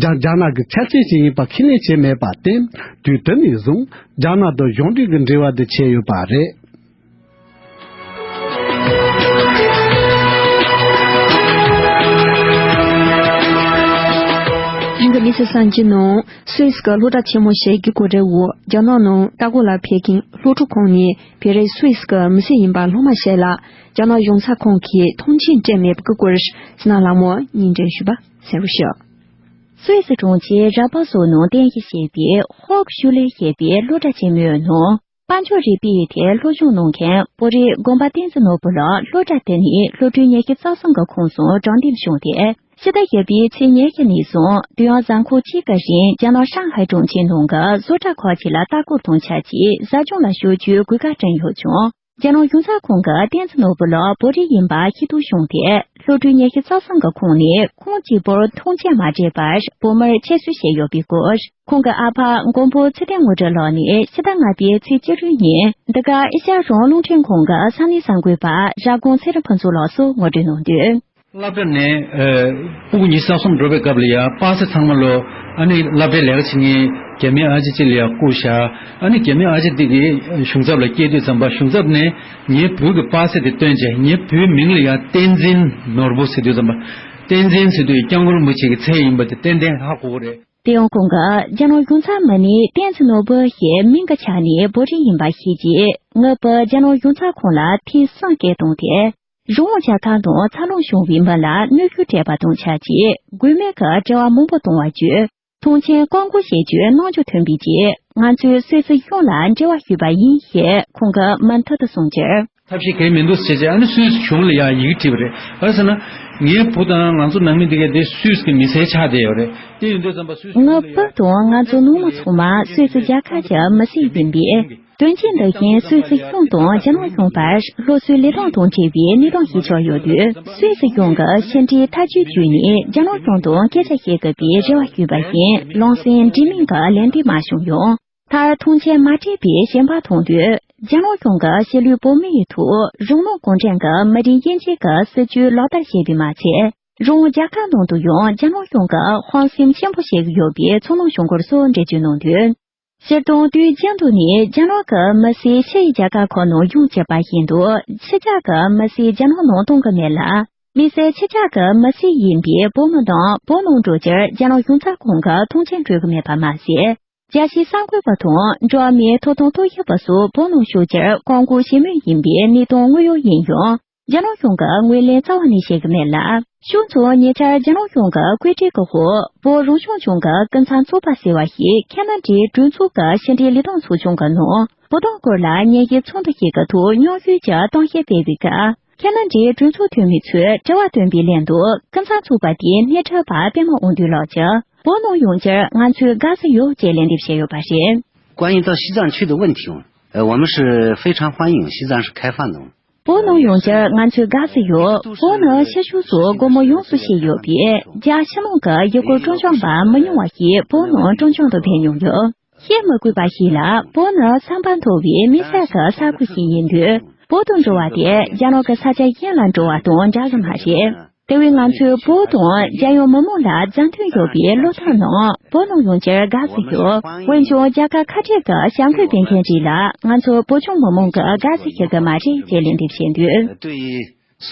རྒྱ་རྒྱ་ནག་གི་ཆ་ཤས་ཤིག་ཡིན་པ་ཁས་ལེན་བྱས་མེད་པར་བརྟེན། དུས་དེ་ནས་བཟུང་རྒྱ་ནག་དང་གཞུང་འབྲེལ་གྱི་འབྲེལ་བ་དེ་ཆད་ཡོད་པ་རེད། དེང་གི་གནས་ཚུལ་གསར་འགྱུར་ནང་། སུད་སི་གི་སློབ་གྲྭ་ཆེན་མོ་ཞིག་གི་སྐོར་རེད། འོ། རྒྱ་ནག་ནང་ལྟ་སྐོར་ལ་ཕེབས་མཁན་སློབ་ཕྲུག་ཁོངས་ནས་བོད་རིགས་སུད་སི་གི་མི་སེར་ཡིན་པ་སློབ་མ་ཞིག་ལ་རྒྱ་ནག་གཞུང་ཚབ་ཁང་གིས་ཐོངས་མཆན་སྤྲད་མེད་པའི་སྐོར། ཟི་ན་ལྷ་མོ་སྙན་སྒྲོན་ཞུས་པ་གསན་རོགས་ཞུ། སུད་སི་གྲོང་ཁྱེར་ར་པ་སོ་ནང་རྟེན་གཞི་བྱས་པའི་ཧོག་ཤུ་ལེ་ཞེས་པའི་སློབ་གྲྭ་ཆེན་མོའི་ནང་། དཔལ་འབྱོར་རིག་པའི་ཐད་སློབ་སྦྱོང་གནང་མཁན་བོད་རིགས་དགོན་པ་བསྟན་འཛིན་ནོར་བུ་ལགས་སློབ་གྲྭ་དེ་ནས་སློབ་ཕྲུག་ཉི་ཤུ་རྩ་གསུམ་གྱི་ཁོངས་སུ་དྲང་འདེམས་བྱུང་སྟེ། ཕྱི་ཟླ་བཞི་པའི་ཚེས་ཉི་ཤུ་ནས་བཟུང་དུས་ཡུན་གཟའ་འཁོར་གཅིག་གི་རིང་རྒྱ་ནག་ཧྲང་ཧའེ་གྲོང་ཁྱེར་ནང་གི་བཟོ་གྲྭ་ཁག་ཅིག་ལ་ལྟ་སྐོར་དང་ཆབས་ཅིག་ཟབ་སྦྱོང་ལ་ཞུགས་རྒྱུའི་གོ་སྐབས་བསྐྲུན་ཡོད་ཀྱང་། རྒྱ་ནག་གཞུང་ཚབ་ཁང་གིས་བསྟན་འཛིན་ནོར་བུ་ལགས་བོད་རིགས་ཡིན་པ་ཤེས་རྟོགས་བྱུང་སྟེ། སློབ་ཕྲུག་ཉི་ཤུ་རྩ་གསུམ་གྱི་ཁོངས་ནས་ཁོང་གཅིག་པུར་ཐོངས་མཆན་མ་སྤྲད་པར་བོད་མིར་ཁྱད་གསོད་བྱས་ཡོད་པའི་སྐོར། ཁོང་གི་ཨ་ཕ་མགོན་པོ་ཚེ་བརྟན་དངོས་གྲུབ་ལགས་ནས་ཕྱི་ཟླ་ལྔ་པའི་ཚེས་བཅུ་དྲུག་ཉིན་འདི་ག་ཨེ་ཤ་ཡ་རང་དབང་རླུང་འཕྲིན་ཁང་གི་ས་གནས་གསར་འགོད་པ་ར་དགོན་ཚེ་རིང་ཕུན་ཚོགས་ལགས་སུ་ངོ་སྤྲོད་གནང་དོན། སློབ་གྲྭ་ནས་ཨ་སྤུ་གུ་ཉི་ཤུ་རྩ་གསུམ་འགྲོ་བའི་སྐབས་ལ་ཡ་པ་སེ་ཚང་མ་ལོ། ཨ་ནི་སློབ་གྲྭའི་ལས་ཀ་བྱེད་མཁན་རྒྱ་མིའི་ཨ་ཅེ་གཅིག་ལ་ཡ་བསྐུར་བཞག་ཨ་ནི་རྒྱ་མིའི་ཨ་ཅེ་དེ་གིས་གཞུང་ཚབ་ལ་སྐྱེལ་དུས་ཙམ་པ། གཞུང་ཚབ་ནས་ངའི་བུ་གི་པ་སེ་དེ་སྟོན་བྱས། ངའི་བུའི་མིང་ལ་ཡ་བསྟན་འཛིན་ནོར་བུ་ཟེར་དུས་ཙམ་པ། བསྟན་འཛིན་ཟེར་དུས་སྐྱབས་མགོན་རིན་པོ་ཆེ་གི་མཚན་ཡིན་པ་དེ་ཏན་ཏན་ཧ་གོ་གི་རེད། དེ་ཡང་ཁོང་གིས་རྒྱ་ནག་གཞུང་ཚབ་མི་སྣས་བསྟན་འཛིན་ནོར་བུ་ཞེས་མིང་གི་ཆ་ནས་བོད་རིགས་ཡིན་པ་ཤེས་རྗེས། ངའི་བུ་རྒྱ་ནག་གཞུང་ཚབ་ཁང་ལ་ཐེངས་གསུམ་སྐད་བཏང་སྟེ། རང་དབང་རྒྱལ་ཁབ་ནང་འཚར་ལོངས་བྱུང་བའི་མི་ལ་གནོན་ཤུགས་སྤྲད་པ་དང་ཆབས་ཅིག་དགོས་མེད་ཀྱི་དྲི་བ་མང་པོ་གཏོང་བ་བརྒྱུད། ཐོངས་མཆན་བཀག་འགོག་བྱེད་རྒྱུའི་གནང་འཇོག་ཐོན་པའི་རྗེས། ང་ཚོས་སུད་སི་གཞུང་ལ་འབྲེལ་བ་ཞུས་པ་ཡིན་ཞེས་ཁོང་གིས་མུ་མཐུད་དུ་གསུངས་རྒྱུར། ཐབས་ཤེས་གང་ཡང་མི་འདུག་ཟེར་བྱས། ཨ་ནི་སུད་སི་གཞུང་ལ་ཡང་ཡི་གེ་བྲིས་པ་རེད། ག་རེ་ཟེར་ན། ངའི་བུ་དང་ང་ཚོ་ནང་མི་འདི་གས་དེ་སུད་སི་གི་མི་སེར་ཆགས་བསྡད་ཡོད་རེད། དེ་ཡིན་དུས་ཙམ་པ་སུད་སི་གཞུང་ལ་ཡང་། ངའི་བུ་དང་ང་ཚོ་ནང་མི་ཚང་མ་སུད་སི་རྒྱལ་ཁབ་ཀྱི་མི་སེར་ཡིན་པས། དོན་རྐྱེན་འདི་བཞིན་སུད་སི་གཞུང་དང་རྒྱ་ནག་གཞུང་བར་སློབ་གསོའི་ལས་སྟངས་དང་འབྲེལ་བའི་གནས་སྟངས་ཤིག་ཆགས་ཡོད་དུས། སུད་སི་གཞུང་གི་ཕྱི་འབྲེལ་ཐག་གཅོད་བརྒྱུད་ནས་རྒྱ་ནག་གཞུང་དང་སྐད་ཆ་བཤད་དགོས་པའི་རེ་བ་ཞུས་པ་བཞིན། ལམ་སེང་འབྲེལ་མིན་གྱི་ལན་འདེབས་མ་བྱུང་ཡང་། མཐར་ཐོངས་མཆན་མ་སྤྲད་པའི་ཞེན་པ་མཐོང་དུས། རྒྱ་ནག་གཞུང་གིས་ཕྱི་ལུས་བོད་མི་ཡི་ཐོག་རང་དབང་གུང་ཁྲན་གྱི་མི་རིགས་དབྱེ་འབྱེད་ཀྱི་སྲིད་བྱུས་ལག་བསྟར་བྱས་པས་མ་ཚད། རང་དབང་རྒྱལ་ཁབ་ནང་དུ་ཡང་རྒྱ་ནག་གཞུང་གིས་དཔང་སེམས་ཆེན་པོ་བྱེད་ཀྱི་ཡོད་པའི་ཚོར་སྣང་བྱུང་སྐོར་སོགས་འགྲེལ་བརྗོད་གནང་དོན། སྤྱིར་བཏང་དུས་རྒྱུན་དུ་ནས་རྒྱ་ནག་གི་མི་སེར་ཕྱི་ཡི་རྒྱལ་ཁབ་ཁག་ནང་ཡོང་བཅུག་པ་བཞིན་དུ། ཕྱི་རྒྱལ་གྱི་མི་སེར་རྒྱ་ནག་ནང་གཏོང་གི་མེད་ལ། མི་སེར་ཕྱི་རྒྱལ་གྱི་མི་སེར་ཡིན་པའི་བོད་མི་དང་བོད་ནང་འགྲོ་རྒྱུར་རྒྱ་ནག་གཞུང་ཚབ་ཁང་གིས་ཐོངས་མཆན་སྤྲོད་ཀྱི་མེད་པ་མ་ཟད། རྒྱལ་སྤྱིའི་གསར་འགོད་པ་དང་འགྲོ་བ་མིའི་ཐོབ་ཐང་རྟོག་ཞིབ་པ་སོགས་བོད་ནང་ཞུགས་རྒྱུར་བཀག་འགོག་བྱེད་མུས་ཡིན་པའི་གནས་སྟངས་དངོས་ཡོད་ཡིན་ཡང་། རྒྱ་ནག་གཞུང་གིས་ངོས་ལེན་རྩ་བ་ནས་བྱེད་ཀྱི་མེད་ལ། ཕྱོགས་མཚུངས་ཉེ་ཆར་རྒྱ་ནག་གཞུང་གི་བཀོད་སྒྲིག་གི་འོག་བོད་རང་སྐྱོང་ལྗོངས་ཀྱི་སྐུ་ཚབ་ཚོགས་པ་ཟེར་བ་ཞིག་ཁེ་ན་ཌའི་གྲོས་ཚོགས་ཀྱི་ཕྱི་འབྲེལ་ལས་དོན་ཚོགས་ཆུང་གི་ནང་བོད་དོན་སྐོར་ལ་ཉན་ཞིབ་ཚོགས་འདུ་ཞིག་གི་ཐོག་མཉམ་ཞུགས་ཀྱིས་གཏམ་བཤད་སྤེལ་བའི་སྐབས། ཁེ་ན་ཌའི་གྲོས་ཚོགས་འཐུས་མི་ཚོས་དྲི་བ་བཏོན་པའི་ལན་དུ། སྐུ་ཚབ་ཚོགས་པ་དེས་སྣེ་ཁྲིད་པ་པད་མ་དབང་འདུས་ལགས་ཀྱིས་བོད་ནང་ཡོང་རྒྱུར་ང་ཚོས་དགའ་བསུ་ཡོད་ཅེས་ལན་འདེབས་བྱས་ཡོད་པ་རེད། 关于到西藏去的问题，呃，我们是非常欢迎，西藏是开放的。བོད་ནང་ཡོང་རྒྱུར་ང་ཚོས་དགའ་བསུ་ཡོད། བོད་ནི་ཤར་ཕྱོགས་སུ་སྒོ་མོ་ཡོངས་སུ་ཕྱེ་ཡོད་པས། རྒྱ་ཕྱི་ནང་གི་ཡུལ་སྐོར་སྤྲོ་འཆམ་པ་མི་ཉུང་བ་ཞིག་བོད་ནང་སྤྲོ་འཆམ་དུ་ཕེབས་མྱོང་ཡོད། བཤད་མི་དགོས་པ་ཞིག་ལ། བོད་ནི་བསམ་པ་མཐོ་བའི་དམིགས་བསལ་གྱི་ས་ཁུལ་ཞིག་ཡིན་དུས། བོད་དང་འགྲོ་བ་དེ་རྒྱ་ནག་གི་ས་ཆ་གཞན་ལ་འགྲོ་བ་དང་འདྲ་གི་མ་རེད། དེ་བས་ང་ཚོས་བོད་དང་རྒྱལ་ཡོངས་མི་མང་ལ་མཛའ་མཐུན་ཡོད་པའི་བློ་ཐབས་ནང་བོད་ནང་ཡོང་རྒྱུར་དགའ་བསུ་ཡོད། འོན་ཀྱང་རྒྱལ་ཁབ་ཁ་བྲལ་གྱི་བྱ་འགུལ་སྤེལ་མཁན་རིགས་ལ་ང་ཚོ་བོད་ལྗོངས་མི་མང་གིས་དགའ་བསུ་ཞུ་གི་མ་རེད་ཅེས་ལན་འདེབས་བྱས་འདུག 对于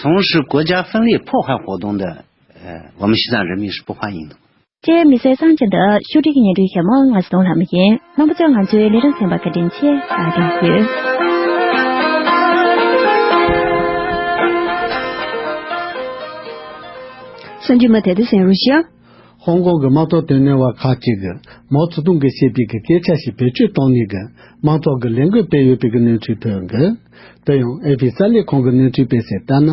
从事国家分裂破坏活动的，呃，我们西藏人民是不欢迎的。 ཅེས་མི་སེར་གསར་འགྱུར་འདི་ཕྱོགས་སྒྲིག་གི་སྙན་སྒྲོན་ཞུ་མི་ང་ཚོ་དང་ལྷ་མོ་ཡིན། རྣམ་པ་ཚོས་ང་ཚོའི་ལས་རིམ་གསན་པར་བཀའ་དྲིན་ཆེ། ཨ་དེ་ཡོད། གསར་འགྱུར་མ་དེ་དུ་གསན་རོགས་ཞུ། ཧོང་ཀོང་གི་དམངས་གཙོ་དོན་གཉེར་བ་ཁག་ཅིག་གིས་མའོ་ཙེ་ཏུང་གིས་བཤད་པའི་གི་སྐད་ཆ་ཞིག་བེད་སྤྱོད་གཏོང་ནས་གི་དམངས་གཙོ་གི་ལས་འགུལ་སྤེལ་ཡོད་པའི་གི་གནས་ཚུལ་ཐོན་གི། དེ་ཡང་ཨེ་ཕི་གསར་ལས་ཁང་གི་གནས་ཚུལ་སྤེལ་གསལ་ལྟར་ན།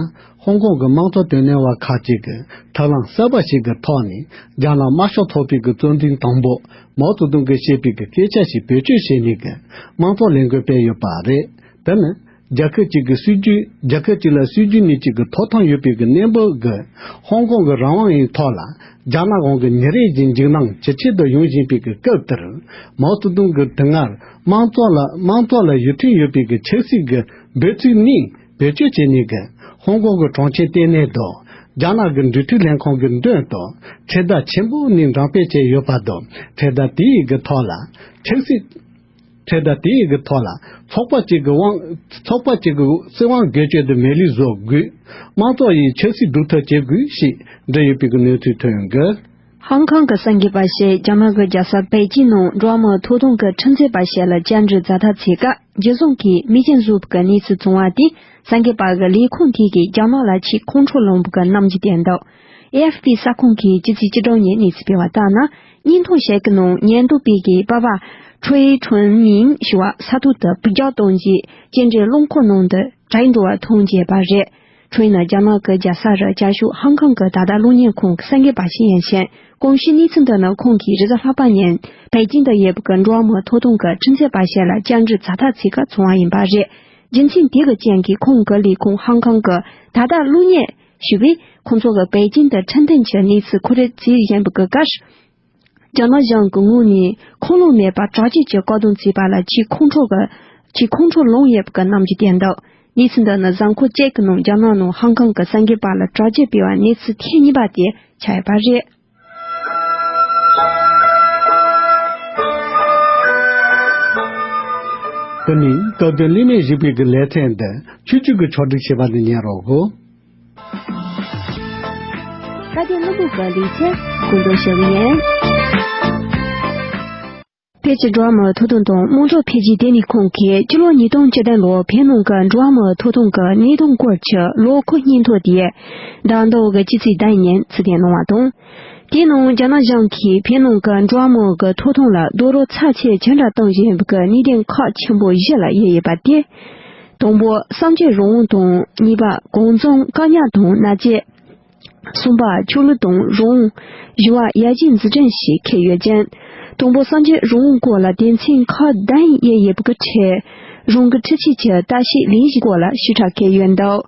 ཧོང་ཀོང་གི་དམངས་གཙོ་དོན་གཉེར་བ་ཁག་ཅིག་གིས་ཐབས་ལམ་གསར་པ་ཞིག་གི་ཐོག་ནས་རྒྱ་ནག་དམར་ཤོག་ཚོགས་པའི་གི་གཙོ་འཛིན་དང་པོ་མའོ་ཙེ་ཏུང་གིས་བཤད་པའི་གི་སྐད་ཆ་ཞིག་བེད་སྤྱོད་བྱས་ནས་གི་དམངས་གཙོ་ལས་འགུལ་སྤེལ་ཡོད་པ་རེད། དེ་ནི། རྒྱལ་ཁབ་ཅིག་གི་སྲིད་ཇུས། རྒྱལ་ཁབ་ཅིག་ལ་སྲིད་ཇུས་ནས་ཅིག་གི་ཐོབ་ཐང་ཡོད་པའི་གི་གནས་བབ་གི་ཧོང་ཀོང་གི་རང་དབང་ཡི་ཐོག་ལ་རྒྱ་ནག་གཞུང་གི་ཉིན་རེ་བཞིན་འཇིགས་སྣང་ཇེ་ཆེ་དུ་ཡོང་བཞིན་པའི་གི་སྐབས་དེར། མའོ་ཙེ་ཏུང་གི་དེ་སྔར་དམངས་གཙོ་ལ་དམངས་གཙོ་ལ་ཡིད་མཐུན་ཡོད་པའི་གི་ཆབ་སྲིད་ཀྱི་འབོད་ཚིག་གཉིས་བེད་སྤྱོད་བྱས་ནས་གི་ཧོང་ཀོང་གི་གྲོང་ཁྱེར་ལྟེ་གནས་དུ་རྒྱ་ནག་གི་འབྲེལ་མཐུད་ལས་ཁང་གི་མདུན་དུ་འཕྲེད་དར་ཆེན་པོ་གཉིས་འགྲེམས་སྤེལ་བྱས་ཡོད་པ་དང་། འཕྲེད་དར་དེའི་གི་ཐོག་ལ་ཆབ་སྲིད། འཕྲེད་དར་དེའི་གི་ཐོག་ལ་ཚོགས་པ་གཅིག་གི་དབང་། ཚོགས་པ་གཅིག་གི་སྲིད་དབང་སྒེར་གཅོད་དུ་མེད་ལུགས་བཟོ་དགོས། དམངས་གཙོ་ཡི་ཆབ་སྲིད་སྒྲུབ་ཐབས་བྱེད་དགོས་ཞེས་འབྲི་ཡོད་པའི་གི་གནས་ཚུལ་ཐོན་ཡོད་འདུག་ཧང་ཀང་གི་གསར་འགོད་པ་ཞིག་རྒྱ་ནག་གི་རྒྱལ་ས་པེ་ཅིན་ནང་འགྲོ་བ་མིའི་ཐོབ་ཐང་གི་ཁྲིམས་རྩོད་པ་ཞིག་ལ་བཅར་འདྲི་མཛད་ཐབས་བྱེད་སྐབས། རྒྱལ་སྲུང་གིས་མེ་ཅིན་བཟོས་པའི་གནས་ཚུལ་བྱུང་བ་དེས་གསར་འགོད་པ་གི་ལས་ཁུངས་དེ་གིས་རྒྱ་ནག་ལ་ཆེས་ཁོང་ཁྲོ་ལངས་པའི་གི་རྣམ་འགྱུར་བསྟན་འདུག་ཨེ་ཨེཕ་པི་གསར་ཁང་གིས་ཕྱི་ཚེས་བཅུ་དྲུག་ཉིན་གནས་ཚུལ་སྤེལ་བ་ལྟར་ན། སྙན་ཐོ་ཞིག་གི་ནང་ཉེན་རྟོག་པས་ཀྱི་པ་ཕ་ཁྲུའེ་ཁྲུན་མིང་ཞུ་བ་ས་ཐོག་ཏུ་སྦུག་རྒྱག་གཏོང་རྗེས་སྐྱེལ་འདྲེན་རླངས་འཁོར་ནང་དུ་བྲོས་འགྲོ་བ་མཐོང་རྒྱས་པ་རེད། ཁྲུའེ་ནི་རྒྱ་ནག་གི་རྒྱལ་ས་རུ་བཅའ་ཤོག་ཧང་ཀང་གི་ད་ལྟ་གློག་བརྙན་ཁང་གི་གསར་འགོད་པ་ཞིག་ཡིན་ཞིང་། གོང་ཞུས་གནས་ཚུལ་འདི་ནི་ཁོང་གིས་རེས་གཟའ་ལྷག་པ་ཉིན་པེ་ཅིན་དུ་ཡོད་པའི་འགྲོ་བ་མིའི་ཐོབ་ཐང་གི་ཁྲིམས་རྩོད་པ་ཞིག་ལ་བཅར་འདྲི་མཛད་ཐབས་ཚེ་ཁ་བྱུང་བ་ཡིན་པ་རེད། རྒྱུ་མཚན་དེ་གི་རྐྱེན་གྱིས་ཁོང་གི་ལས་ཁུངས་ཧང་ཀང་གི་ད་ལྟ་གློག་བརྙན་ཞུ་བས་ཁོང་ཚོ་གི་པེ་ཅིན་དུ་ཁྲིམས་མཐུན་གྱི་གནས་ཚུལ་ཁོ་རེ་བྱེད་བཞིན་པའི་སྐབས། རྒྱ་ནག་གཞུང་གི་ངོས་ནས་ཁུངས་ལུང་མེད་པར་དྲག་སྤྱོད་ཀྱི་བཀག་སྡོམ་བྱས་པ་ལ་ཆེས་ཁོང་ཁྲོ་གི་ཆེས་ཁོང་ཁྲོ་ལངས་ཡོད་པའི་རྣམ་འགྱུར་བསྟན་འདུག་གནས་ཚུལ་འདི་ནི་གཟའ་འཁོར་གཅིག་གི་ནང་རྒྱ་ནག་ནང་ཧང་ཀང་གི་གསར་འགོད་པ་ལ་དྲག་སྤྱོད་སྤེལ་བ་གནས་ཚུལ་ཐེངས་གཉིས་པ་དེ་ཆགས་ཡོད་པ་རེད། དེ་ནས་སྟབས་བདེ་ལུས་མེད་གཞིགས་པའི་གི་ལེ་ཚན་འདི་ཆུ་ཆུ་གི་ཕྱོགས་སྒྲིག་བྱས་པ་འདི་ཉན་རོགས་གོ། ཀ་ཏི་ལུ་གུ་ག་ལི་ཆེ་གུ་འདོ་ཤ་གི་ཡན། ཕལ་ཆེར་འགྲོ་བ་མིའི་ཐོབ་ཐང་དང་དམངས་གཙོ་འཕེལ་རྒྱས་ལྟེ་གནས་ཁང་གིས་སྤྱི་ལོ་ཉིས་སྟོང་བཅུ་བདུན་ལོར་བོད་ནང་གི་འགྲོ་བ་མིའི་ཐོབ་ཐང་གི་གནས་སྟངས་སྐོར་གྱི་ལོ་འཁོར་སྙན་ཐོ་དེ་ཟླ་ཟླ་བ་གི་སྤྱི་ཚེས་བདུན་ཉིན་ཚུལ་ལྡན་གནང་བ་དང་། དེའི་ནང་རྒྱ་ནག་གཞུང་གིས་བོད་ནང་གི་འགྲོ་བ་མིའི་གི་ཐོབ་ཐང་ལ་རྡོག་རོལ་ཚབས་ཆེ་ཇི་འདྲ་གཏོང་བཞིན་པའི་གི་གནད་དོན་ཁག་ཆེན་པོ་བཞི་ལ་དབྱེ་ཡོད་པ་སྟེ། དང་པོ་གསུམ་བཅད་རང་དབང་དང་། གཉིས་པ་གང་འཚམ་བཀག་ཉར་དང་མནར་གཅོད། གསུམ་པ་ཆོས་ལུགས་དང་རང་དབང་། བཞི་བ་ཡར་རྒྱས་འཛུགས་སྐྲུན་ཞེས་འཁོད་ཡོད་ཅིང་། དང་པོ་གསུམ་བཅད་རང་དབང་སྐོར་ལ་སྡེ་ཚན་ཁག་བདུན་དབྱེ་ཡོད་པའི་གི་ཁྲོད། རང་གི་འཕྲུལ་ཆས་ཀྱི་ལྟ་བཤལ་ལས་གཞི་སྐོར་ལ་ཞིབ་ཕྲ་འཁོད་ཡོད་འདུག་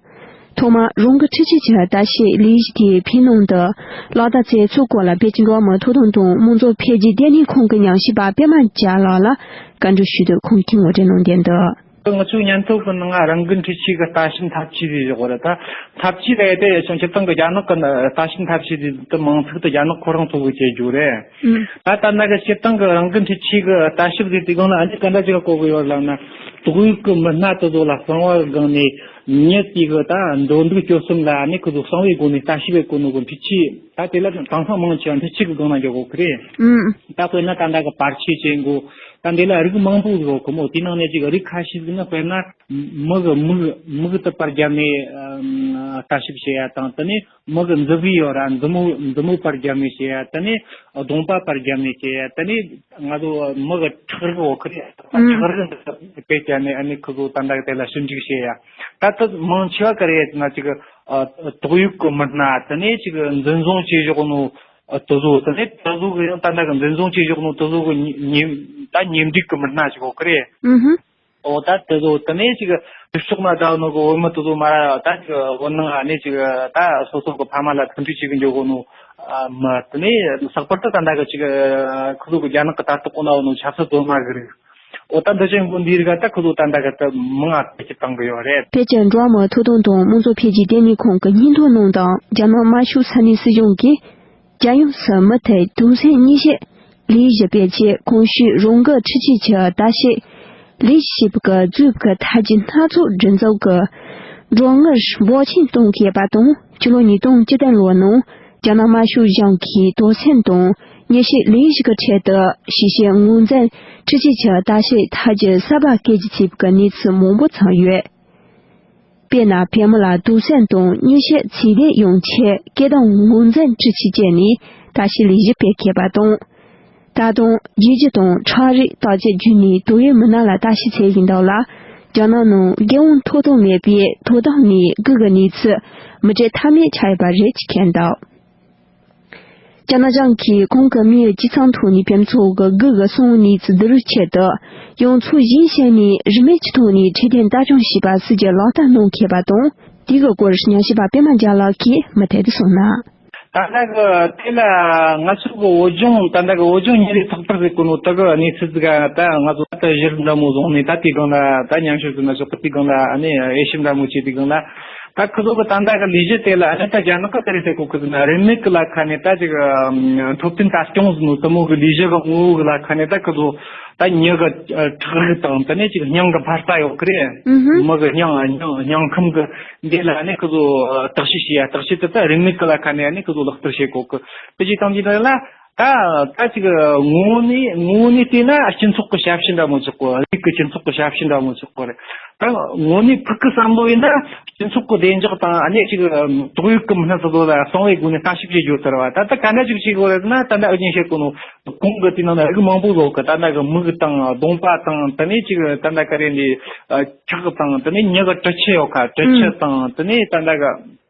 ཐོག་མར་རང་གི་འཕྲུལ་ཆས་ཀྱི་ལྟ་བཤལ་ལས་གཞི་དེའི་ཕན་ནུས་དང་ལག་བསྟར་བྱེད་ཚུལ་སྐོར་ལ་བོད་ཀྱི་འགྲོ་བ་མིའི་ཐོབ་ཐང་དང་དམངས་གཙོ་འཕེལ་རྒྱས་ལྟེ་གནས་ཁང་གི་ཉམས་ཞིབ་པ་པད་མ་རྒྱལ་ལགས་ལ་བཀའ་འདྲི་ཞུས་དུས་ཁོང་གིས་ངོ་སྤྲོད་གནང་དོན་དུ། ང་ཚོའི་སྙན་ཐོ་གི་ནང་ང་རང་གི་འཕྲུལ་ཆས་ཀྱི་ལྟ་བཤལ་འཐབ་ཇུས་རེད་ཞོག་རེད་ད། འཐབ་ཇུས་རེད་དེ་ཡོད་ཅིང་སྤྱིར་བཏང་གི་རྒྱ་ནག་གི་ལྟ་བཤལ་འཐབ་ཇུས་དེ་མིང་ཚིག་དེ་རྒྱ་ནག་ཁོ་རང་ཚོ་གིས་བྱེད་རྒྱུ་རེད། ཨུམ། ད་ལྟ་ན་གི་སྤྱིར་བཏང་གི་རང་གི་འཕྲུལ་ཆས་ཀྱི་ལྟ་བཤལ་ཟེར་དུས་སྒང་ལ་ཨ་ནི་ག་འདྲ་ཅིག་ལ་གོ་གི་ཡོད་ལབ་ན། ཏོག་དབྱིབས་ཀྱི་མི་སྣ་དེ་ཚོ་ལ་གསང་བ་སྒང་ནས་མྱི་དེ་གི་ད་འདོད་འདུག་སྤྱོད་གསུམ་ལ་ནི་ཁོ་ཚོ་གསང་བའི་སྒོ་ནས་ལྟ་ཞིབ་བྱེད་གོ་ནོ་གི་འཕྲུལ་ཆས། ད་དེ་ལ་དེང་སང་མང་ཆེ་བ་འཕྲུལ་ཆས་ཀྱི་སྒང་ན་འཇོག་གོ་གི་རེད། ཨུམ། ད་དཔེར་ན་ད་ལྟ་གི་པར་ཆས་བྱེད་འགོ། ད་འདི་ལ་རིགས་མང་པོ་ཡོད་གི་མོ། དེའི་ནང་ནས་ཅིག་རིགས་ཁ་ཤས་ཟིག་ནི་དཔེར་ན་མི་གི་མིག་མིག་དེ་པར་བརྒྱབ་ནས་ཨམ་ལྟ་ཞིབ་བྱེད་ཡ་དང་། དེ་ནས་མི་གི་མཛུབ་གུ་ཡོད་ར། མཛུབ་མོ་མཛུབ་མོ་པར་བརྒྱབ་ནས་བྱེད་ཡ། དེ་ནས་གདོང་པ་པར་བརྒྱབ་ནས་བྱེད་ཡ། དེ་ནས་ང་ཚོ་མི་གི་ཁྲག་རིལ་འོ་ཁི་རེད། ཨང་། ཁྲག་རིལ་འདི་དཔེ་བྱས་ནས་ཨ་ནི་ཁོ་ཚོ་ད་ལྟ་དེ་ལ་ཞིབ་འཇུག་བྱེད་ཡ། ད་ལྟ་མང་ཆེ་བ་ག་རེ་ཡ་ན་ཅིག་ཨ་ཏོག་དབྱིབས་ཀྱི་མི་སྣ། དེ་ནས་ཅིག་འཛིན་བཟུང་བྱས་བཞག་ནོ་དེ་ཚོ། དེ་ནས་དེ་ཚོ་གི་ཡང་ད་ལྟ་གི་འཛིན་བཟུང་བྱས་བཞག་ནོ་དེ་ཚོ་གི་ཉེ་ཉེ་ད་ཉེ་འབྲེལ་གྱི་མི་སྣ་ཞིག་འོ་ཁི་རེད། ཨུ་ཧུ། འོ་ད་དེ་ཚོ་དེ་ནས་ཅིག་དུས་ཚོད་ན་ད་ནོ་གི་བོད་མི་དེ་ཚོ་མ་ར་ད་ཅིག་བོད་ནང་ཨ་ནི་ཅིག་ད་སོ་སོ་གི་ཕ་མ་ལ་མཐུན་འབྲེལ་བྱེད་གི་འཇོག་གོ་ནོ་མི། དེ་ནས་ལྷག་པར་དུ་ད་ལྟ་གི་ཅིག་ཁོ་ཚོ་གི་རྒྱ་ནག་གི་ད་ལྟ་གོ་ན་འོ་ནོ་ཆབ་སྲིད་བཙོན་མ་གི་རིགས། འོ་ད་འདི་ཅན་གོ་འདི་རིགས་ད་ཁོ་ཚོ་ད་ལྟ་གི་ད་མང་ང་བེད་སྤྱོད་བཏང་གི་ཡོད་རེད། བོད་ཀྱི་འགྲོ་བ་མིའི་ཐོབ་ཐང་དང་དམངས་གཙོ་འཕེལ་རྒྱས་ལྟེ་གནས་ཁང་གི་སྙན་ཐོ་ནང་དང་། རྒྱ་ནག་དམར་ཤོག་ས་གནས་སྲིད་གཞུང་གིས་རྒྱལ་ཡོངས་སུ་མུ་མཐུད་དུག་སྲིན་གཉིད་སད་ལས་གཞི་སྤེལ་ཆེད་གོང་ཞུས་རང་འགུལ་འཕྲུལ་ཆས་ཀྱི་ལྟ་བཤལ་ལས་གཞི་ཞེས་པའི་མཛོད་ཀྱི་ཐད་ཀྱི་སྣ་ཚོགས་སྒྲིག་འཛུགས་ཀྱི་མགྲོན་དངུལ་འབོར་ཆེན་གཏོང་གི་ཡོད་པ་དང་། ཕྱི་ལོ་ཉིས་སྟོང་བཅུ་བདུན་ལོའི་ནང་རྒྱ་ནག་དམར་ཤོག་གཞུང་གིས་དུག་སྲིན་དང་གཉིད་སད་ལས་གཞི་གི་ཁྲོད་དུ་ཞིབ་དཔྱད་ངོས་འཛིན་འཕྲུལ་ཆས་ཀྱི་ལྟ་བཤལ་ཐད་ཀྱི་གསར་པ་སྐད་ཀྱི་ཚིག་གི་གནས་ཚུལ་མང་པོ་ཚང་ཡོད། དཔེར་ན། བོད་མི་ལ་དུག་སྲིན་དང་གཉིད་སད་ཚད་ལྡན་ཡོང་ཆེད་སྐད་གདངས་ངོས་འཛིན་འཕྲུལ་ཆས་སྤྱད་ནས་ལྟ་བཤལ་ལས་གཞི་སྤེལ་མཁས་པ་དང་། ད་དུང་རྒྱུ་རྒྱུ་དང་ཁྲག་རིགས་བརྟག་དཔྱད་བརྒྱུད་ནས་དུག་ཡོད་མི་སྣ་ལ་ལྟ་ཞིབ་བྱེད་བཞིན་འདུག་ལ། རྒྱ་ནག་ནང་རྒྱལ་ཡོངས་ཐོབ་ཐང་མེད་པའི་དོ་དམ་ནས་སྒུག་གི་གནས་ཚུལ་མུ་འབྲེལ་མཐའ་མེད་ཆགས་ཡོད་པ་རེད་ཅེས་བཀོད་འདུག་རྒྱ་ནག་གཞུང་གིས་གོང་གི་དམིགས་ཡུལ་ཇི་ཙམ་ཐོག་ནས་ཕན་ཚུན་གྱི་སྒུག་གི་སོང་གནས་ཚུལ་བསྡུ་རུབ་ཆེད་དུ་ཡོངས་ཚོགས་གཞིར་བཞག་ནས་རིན་མེད་ཀྱི་ཐོག་ནས་འཕྲོད་བསྟེན་ལྟ་སྐྱོང་བྱས་པ་སྲིད་ཇུས་ལག་བསྟར་གནང་མཁས་པ་དང་། དེ་གི་སྐོར་ཉམས་ཞིབ་པ་པད་མ་རྒྱ་ལགས་ཀྱིས་མུ་མཐུད་དུ་གསུངས་ན། ད་ལྟ་གི་དེ་ལ་ང་ཚོ་གི་བོད་ལྗོངས། ད་ལྟ་གི་བོད་ལྗོངས་ཉིན་རེ་ཐག་པར་ཟེར་གོ་ནོ་དེ་གི་གནས་ཚུལ་ཟིག་ག་ད་ང་ཚོ་ད་གཞི་རིམ་འདྲ་མོ་བཟུང་ནས། ད་དེའི་སྒང་ལ་ད་ཉམས་ཞིབ་ཟིག་ན་ཆོག་གི། དེའི་སྒང་ལ་ཨ་ནི་དབྱེ་ཞིབ་འདྲ་མོ་བྱས། དེའི་སྒང་ལ། ད་ཁོ་ཚོ་གི་ད་ལྟ་གི་ལས་གཞི་དེ་ལ་ཨ་ནི་ད་རྒྱ་ནག་གི་ད་རེས་ཟེར་གོ་གི་ཟེར་ན། རིན་མེད་གི་ལ་ཁ་ནས་ད་ཅིག་ཨམ་འཕྲོད་བསྟེན་ལྟ་སྐྱོང་ཟེར་ནོ་དེ་མོ་གི་ལས་གཞི་གི་ངོ་བོ་གི་ལ་ཁ་ནས། ད་ཁོ་ཚོ་ད་མྱི་གི་ཁྲག་རིགས་དང་། དེ་ནས་ཅིག་སྙིང་གི་འཕར་རྩ་ཡོད་གི་རེད། ཨུ་ཧུ། མི་གི་སྙིང་སྙིང་སྙིང་ཁམས་གི་འདི་ལ་ཨ་ནི་ཁོ་ཚོ་བརྟག་དཔྱད་བྱེད་ཡ། བརྟག་དཔྱད་དེ་ད་རིན་མེད་གི་ལ་ཁ་ནས་ཨ་ནི་ཁོ་ཚོ་ལག་བསྟར་བྱེད་གོ་གི། དེ་ཅིག་དང་ཅིག་ད་ལ། ད་ད་ཅིག་ངོ་བོ་ནས་ངོ་བོ་ནས་བལྟས་ན་སྤྱི་ཚོགས་ཀྱི་ཞབས་ཕྱི་འདྲ་མོ་ཆགས་གོ། རིགས་ཀྱི་སྤྱི་ཚོགས་ཀྱི་ཞབས་ཕྱི་འདྲ་མོ་ཆགས་གོ་རེད། ད་དངོས་གནས་ཕུགས་ཀྱི་བསམ་བློ་ཡིན་ན་སྤྱི་ཚོགས་ཀྱི་བདེ་འཇགས་དང་། ཨ་ནི་ཅིག་ཏོག་དབྱིབས་ཀྱི་མི་སྣ་ཚོ་ལ་གསང་བའི་སྒོ་ནས་ལྟ་ཞིབ་བྱེད་རྒྱུ་ལྟར་བ། ད་ལྟ་ག་འདྲ་ཅིག་བྱེད་དགོས་རེད་ཟེར་ན། ད་ལྟ་ཨུ་རྒྱན་བཤད་གོ་ནོ་གོང་གི་དེ་ནང་ན་རིགས་མང་པོ་ཡོད་གི། ད་ལྟ་གི་མིག་དང་གདོང་པ་དང་། དེ་ནས་ཅིག་ད་ལྟ་ག་རེ་འདི་ཁྲག་དང་། དེ་ནས་མྱི་གི་དྲི་ཆུ་ཡོད་ཁ། དྲི་ཆུ་དང་། དེ་ནས་ད་ལྟ་གི།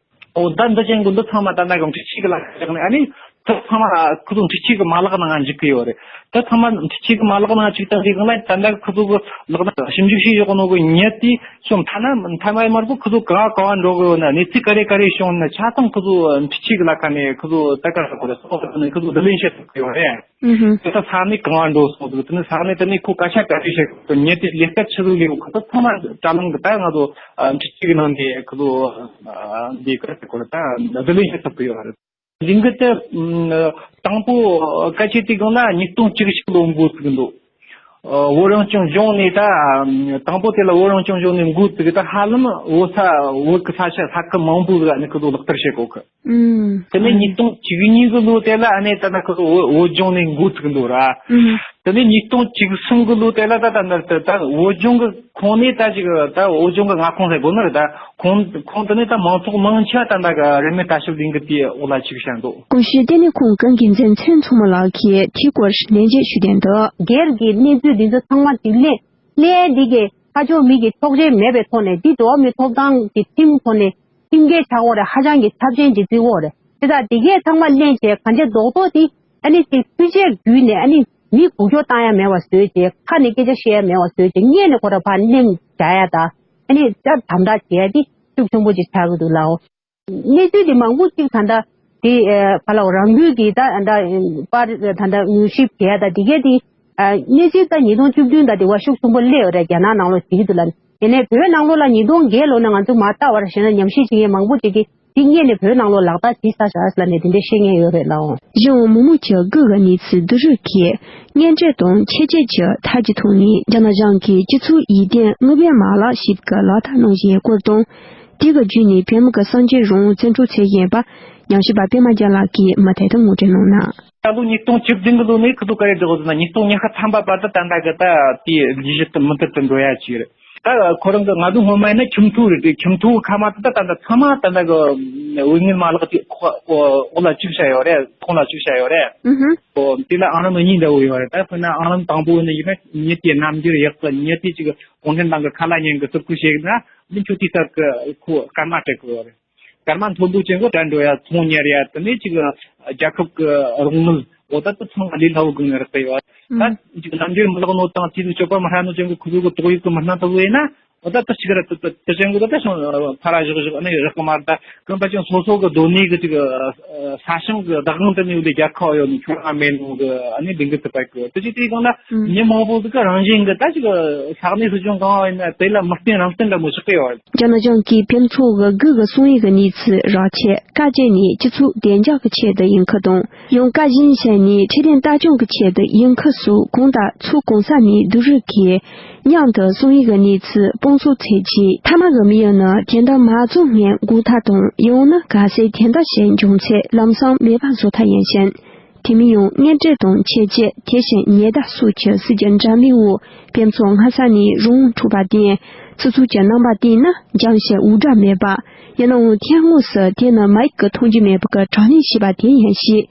འོ་ད་འདི་ཅན་གི་འདི་ཚང་མ་ད་ལྟ་གི་འཕྲུལ་ཆས་གི་ལ་བཞག་ནས། ཨ་ནི་དེ་ཚང་མ་ཁོ་ཚོ་འཕྲུལ་ཆས་གི་མ་ལག་ནང་འཇུག་གི་ཡོད་རེད། དེ་ཚང་མ་འཕྲུལ་ཆས་གི་མ་ལག་ནང་བཅུག་བཏང་དུས་སྒང་ལ། ད་ལྟ་ཁོ་ཚོ་གི་ལག་ན་ཞིབ་འཇུག་བྱས་ཡོད་ནོ་གི་མྱི་དེ་ཤོམ་ཐ་ན་མཐའ་མ་མར་པོ་ཁོ་ཚོ་ག་བ་ག་བ་འགྲོ་གི་ཡོད་ན། གནས་ཚུལ་ག་རེ་ག་རེ་བྱུང་ན་ཆ་ཚང་ཁོ་ཚོ་འཕྲུལ་ཆས་གི་ལ་ཁ་ནས་ཁོ་ཚོ་ད་ག་རེ་ཁོ་ཚོ་ཁོ་ཚོ་བསྡུ་ལེན་བྱེད་ཐུབ་ཀྱི་ཡོད་རེད། ཨུ་ཧུ། དེ་ད་ས་གནས་གང་བ་འགྲོ་སོང་འདུག་དེ་ནས་ས་གནས་དེ་ནས་ཁོ་སྐད་ཆ་ག་རེ་བཤད་གི། མྱི་དེ་ལས་ཀ་ཆི་ཟིག་ལས་གི། ཁོ་ཚང་མ་དྲ་ལམ་གི་ད་ང་ཚོ་འཕྲུལ་ཆས་གི་ནང་ནས་ཁོ་ཚོ་འདི་ག་རེ་ཟེར་དགོས་རེད། ད་བསྡུ་ལེན་བྱེད་ཐུབ་ཀྱི་ཡོད་རེད། ལས་འགུལ་དེ་དང་པོ་སྐད་ཆ་དེ་སྒང་ལ་ཉིས་སྟོང་བཅུ་གཅིག་ལོ་འགོ་བཙུགས་འདུག་བོད་རང་སྐྱོང་ལྗོངས་ནས། ད་དང་པོ་དེ་ལ་བོད་རང་སྐྱོང་ལྗོངས་ནས་འགོ་བཙུགས། ད་ཧ་ལམ་བོད་ས་བོད་ཀྱི་ས་ཆ་ས་ཁུལ་མང་པོ་ཟིག་ནས་ཁོ་ཚོ་ལག་བསྟར་བྱེད་གོ་གི། ཨུམ། དེ་ནས་ཉིས་སྟོང་བཅུ་གཉིས་གི་ལོ་དེ་ལ་ཨ་ནི་ད་ལྟ་ཁོ་ཚོ་བོད་བོད་ལྗོངས་ནས་འགོ་བཙུགས་འདུག་ར། ཨུམ། དེ་ནས་ཉིས་སྟོང་བཅུ་གསུམ་གི་ལོ་དེ་ལ་ད་ད་ད་ད་བོད་ལྗོངས་གི་ཁོངས་ནས། ད་ཅིག་ད་བོད་ལྗོངས་གི་མངའ་ཁོངས་ཟེར་དགོས་ནི་རེད། ད་ཁོངས་ཁོངས་དེ་ནས་ད་མང་ཚོགས་མང་ཆེ་བ་ད་ད་ག་རིན་མེད་ལྟ་ཞིབ་ལས་འགུལ་དེའི་འོག་ལ་ཅིག་བཞག་འདུག་གོང་ཞུས་ལྟེ་གནས་ཁང་གི་འགན་འཛིན་ཚེ་མཚོ་མོ་ལགས་ཀྱིས་དེའི་སྐོར་ལན་འདེབས་ཞུས་དོན་དུ། སྒེར་གྱི་གནས་ཚུལ་འདི་ཚོ་ཚང་མ་དྲིས་ལན་ལས་འདི་གའི་ཁ་ཕྱོགས་མི་གི་ཆོག་མཆན་མེད་པའི་ཐོག་ནས། འདི་འགྲོ་བ་མིའི་ཐོབ་ཐང་གི་ཁྲིམས་ཐོག་ནས་ཁྲིམས་འགལ་ཆགས་ཡོད་རེད། ཧ་ཅང་གི་ཚབས་ཆེན་གྱི་རྩིས་འོག་རེད། དེ་དག་འདི་གས་ཚང་མ་ལེན་བྱས། གང་ཆེ་རྡོག་རྡོག་དེ་ཨ་ནི་ཅིག་འཕྲུལ་ཆས་བརྒྱུད་ནས་ཨ་ནི་མི་འགུལ་སྐྱོད་བཏང་ཡ་མེད་པ་བཟོས་བྱས། ཁ་ནས་སྐད་ཆ་བཤད་ཡ་མེད་པ་བཟོས་བྱས། སྔོན་ནས་ཁོ་རང་ཕར་གླེང་བྱ་ཡ་དང་། ཨ་ནི་ད་དམ་དྲག་བྱེད་ཡ་དེ་ཤུགས་ཆེན་པོ་ཅིག་ཆགས་ཀྱི་འདུག་ལགས། གནས་ཚུལ་འདི་མང་པོ་ཅིག་ད་ལྟ་དེ་ཨ་ག་ལ་རང་འགུལ་གྱིས་ད་ད་པར་ད་ལྟ་དངོས་ཞིབ་བྱས་ད་དེ་གས་དེ་ཨ་གནས་ཚུལ་ད་ཉིས་སྟོང་བཅུ་བདུན་ད་དེ་བ་ཤུགས་ཆེན་པོ་སླེབས་ཡོད་རེད། རྒྱ་ནག་ནང་ལོགས་བྱེད་ཀྱི་འདུག་ལ། ཡིན་ནའི་བོད་ནང་ལོགས་ལ་ཉིས་སྟོང་བརྒྱད་ལོ་ནས་ང་ཚོ་མ་ལྟ་བར་བྱས་ན་ཉམས་ཞིབ་བྱེད་མཁན་མང་པོ་ཅིག་གིས་ དེ་སྔོན་ནས་བོད་ནང་ལོགས་ལག་བསྟར་བྱེད་ཚར་བཞག་ལབ་ནས་དེ་འདྲ་བཤད་མཁན་ཡོད་རེད་ལགས། གཞུང་མི་མང་གི་དགོས་ཀྱི་གནས་ཚུལ་བསྡུ་རུབ་ཀྱིས་སྔོན་འགྲོ་དང་ཆེད་བརྗོད་ཀྱི་ཐད་ཀྱི་ཐོག་ནས་རྒྱ་ནག་གཞུང་གིས་སྤྱི་ཚོགས་ཡིད་བརྟན་དངུལ་བུན་མ་ལག་ཞིབ་ཀྱི་ལག་བསྟར་གནང་བཞིན་སྐོར་དང་། དེ་གི་བརྒྱུད་ནས་བོད་མི་གི་གསར་འགྱུར་རང་དབང་རྩིས་སྤྲོད་བྱེད་བཞིན་པ་ཉམས་ཞིབ་པ་པད་མ་རྒྱ་ལགས་ཀྱིས་མུ་མཐུད་དུ་ངོ་སྤྲོད་གནང་ན། ད་ལོ་ཉིས་སྟོང་བཅུ་བདུན་གི་ལོ་ནས་ཁུ་ཚོ་ག་རེ་བསྒྲགས་ཟེར་ན་ཉིས་སྟོང་ཉི་ཤུ་ཐམ་པ་བར་དུ་ད་ལྟ་གི་ད་དེའི་ལས་གཞི་དེ་མུ་མཐུད་དུ་འགྲོ་ཡ་ཅིག་རེད། ད་ཁོ་རང་གི་ང་ཚོ་སྔོན་མ་ཡིན་ན་ཁྱིམ་ཐོག་རེད་དེ། ཁྱིམ་ཐོག་ཁ་མ་ད་ད་ད་ཚང་མ་ད་ད་གི་དངུལ་བུན་མ་ལག་དེ་ཁོ་འོག་ལ་བཅུག་བྱ་ཡོད་རེད། ཁོང་ལ་བཅུག་བྱ་ཡོད་རེད། ཨུ་ཧུ། ཨོ་དེ་ལ་ཨང་རིམ་གཉིས་འདྲ་བོ་ཡོད་རེད། ད་དཔེར་ན་ཨང་རིམ་དང་པོ་ཡིན་ན་ཡིན་ན་ཉིན་དེའི་རྣམ་འགྱུར་ཡག་གི། ཉིན་དེ་ཅིག་གུང་ཁྲན་ཏང་གི་ཁ་ལག་ཉན་གི་སྲུབ་ཁུ་བྱེད་ན་ནི་ཁྱོད་དེ་ལྟར་གི་ཁོ་སྐར་མ་སྤྲད་གི་ཡོད་རེད། སྐར་མ་མཐོན་པོ་ཅན་གྱི་དགྲ་འགྲོ་ཡ་ཚོང་གཉེར་ཡ་དེ་ནས་ཅིག་རྒྱལ་ཁབ་ཀྱི་རོགས་དངུལ་འོ་ད་དེ་ཚང་མ་ལས་སླ་བོ་གི་ནས་རག་གི་ཡོད། ད་ཅིག་རྣམ་འགྱུར་མི་ལེགས་ནོ་དང་དེ་ཚོ་སྤྱོད་པ་མི་ཧྲ་ནོ་ཅན་གྱི་ཁུ་ཚོ་གི་ཏོག་དབྱིབས་ཀྱི་མི་སྣ་ལྟ་བུ་ཡིན་ན་འོ་ད་དེ་ཅིག་ར་དེ་དེ་ཅན་གྱི་ད་ད་ཕ་ར་བཞག་བཞག་ནས་རག་གི་མ་རེད། ད་གང་ལྟར་ཀྱང་སོ་སོ་གི་སྡོད་གནས་ཀྱི་ཅིག་ས་ཞིང་གི་བདག་དབང་དེ་ནས་ཡོད་པའི་རྒྱལ་ཁབ་ཡོད་ནས་ཁྱོད་རང་མེད་ནོ་གི་ཨ་ནི་ལས་འགུལ་དེ་སྤེལ་གི་དེ་ཅིག་དེའི་སྒང་ལ་མི་མང་པོ་ཟིག་གི་རང་བཞིན་གི་ད་ཅིག་ས་གནས་སྲིད་གཞུང་གང་ཡིན་ན་དེ་ལ་མི་བརྟེན་རང་བརྟེན་འདྲ་མོ་ཆགས་ཀྱི་ཡོད། རྒྱ་ནག་གཞུང་གིས་བོད་མི་ཚོ་གི་དགོས་ཀྱི་སོང་ཡིན་གྱི་གནས་ཚུལ་རག་ཆེད་བཀའ་བཅད་ནས་སྤྱི་ཚོགས་བདེ་འཇགས་ཀྱི་ཆེད་དུ་ཡིན་ཁུལ་དང་། ཡང་བཀའ་བཞིན་བྱས་ནས་འཕྲོད་བསྟེན་ལྟ་སྐྱོང་གི་ཆེད་དུ་ཡིན་ཁུལ་སོགས་གང་ལྟར་ཚོགས་གང་ས་ནས་བསྡུ་རུབ་ཀྱིས་མཉམ་དུ་སོང་ཡིན་གྱི་གནས་ཚུལ་སྤུངས་ཚོགས་ཚད་ཀྱིས་མཐའ་མ་གི་མི་ཡུལ་ནི་དེ་འདྲ་མ་རྫོགས་སྔོན་འགོ་ཐག་དང་། ཡང་ན་གལ་སྲིད་དེ་འདྲ་ཞིག་འབྱུང་ཚེ་ལམ་སང་མེད་པ་བཟོ་ཐབས་ཡིན་ཞིང་། དེ་མིན་ཡང་དངོས་འབྲེལ་དང་ཆེད་བཅད་དེ་བཞིན་ཉེན་བརྡ་སོགས་ཀྱི་སྲིད་ཇུས་འདྲ་མིན་འོག་བོད་མི་ཚོ་སྔ་ས་ནས་རང་དབང་འཕྲོག་པར་བརྟེན། སྤྱི་ཚོགས་ཀྱི་རྣམ་པ་བལྟས་ན་འཇམ་ཞིང་འུར་སྒྲ་མེད་པ། ཡིན་ནའང་དེ་དངོས་སུ་དེ་ནི་མ་ཡིག་གི་མཐོང་རྒྱུ་མེད་པ་གི་དྲག་གནོན་བྱས་པ་དེ་ཡིན་ཞེས།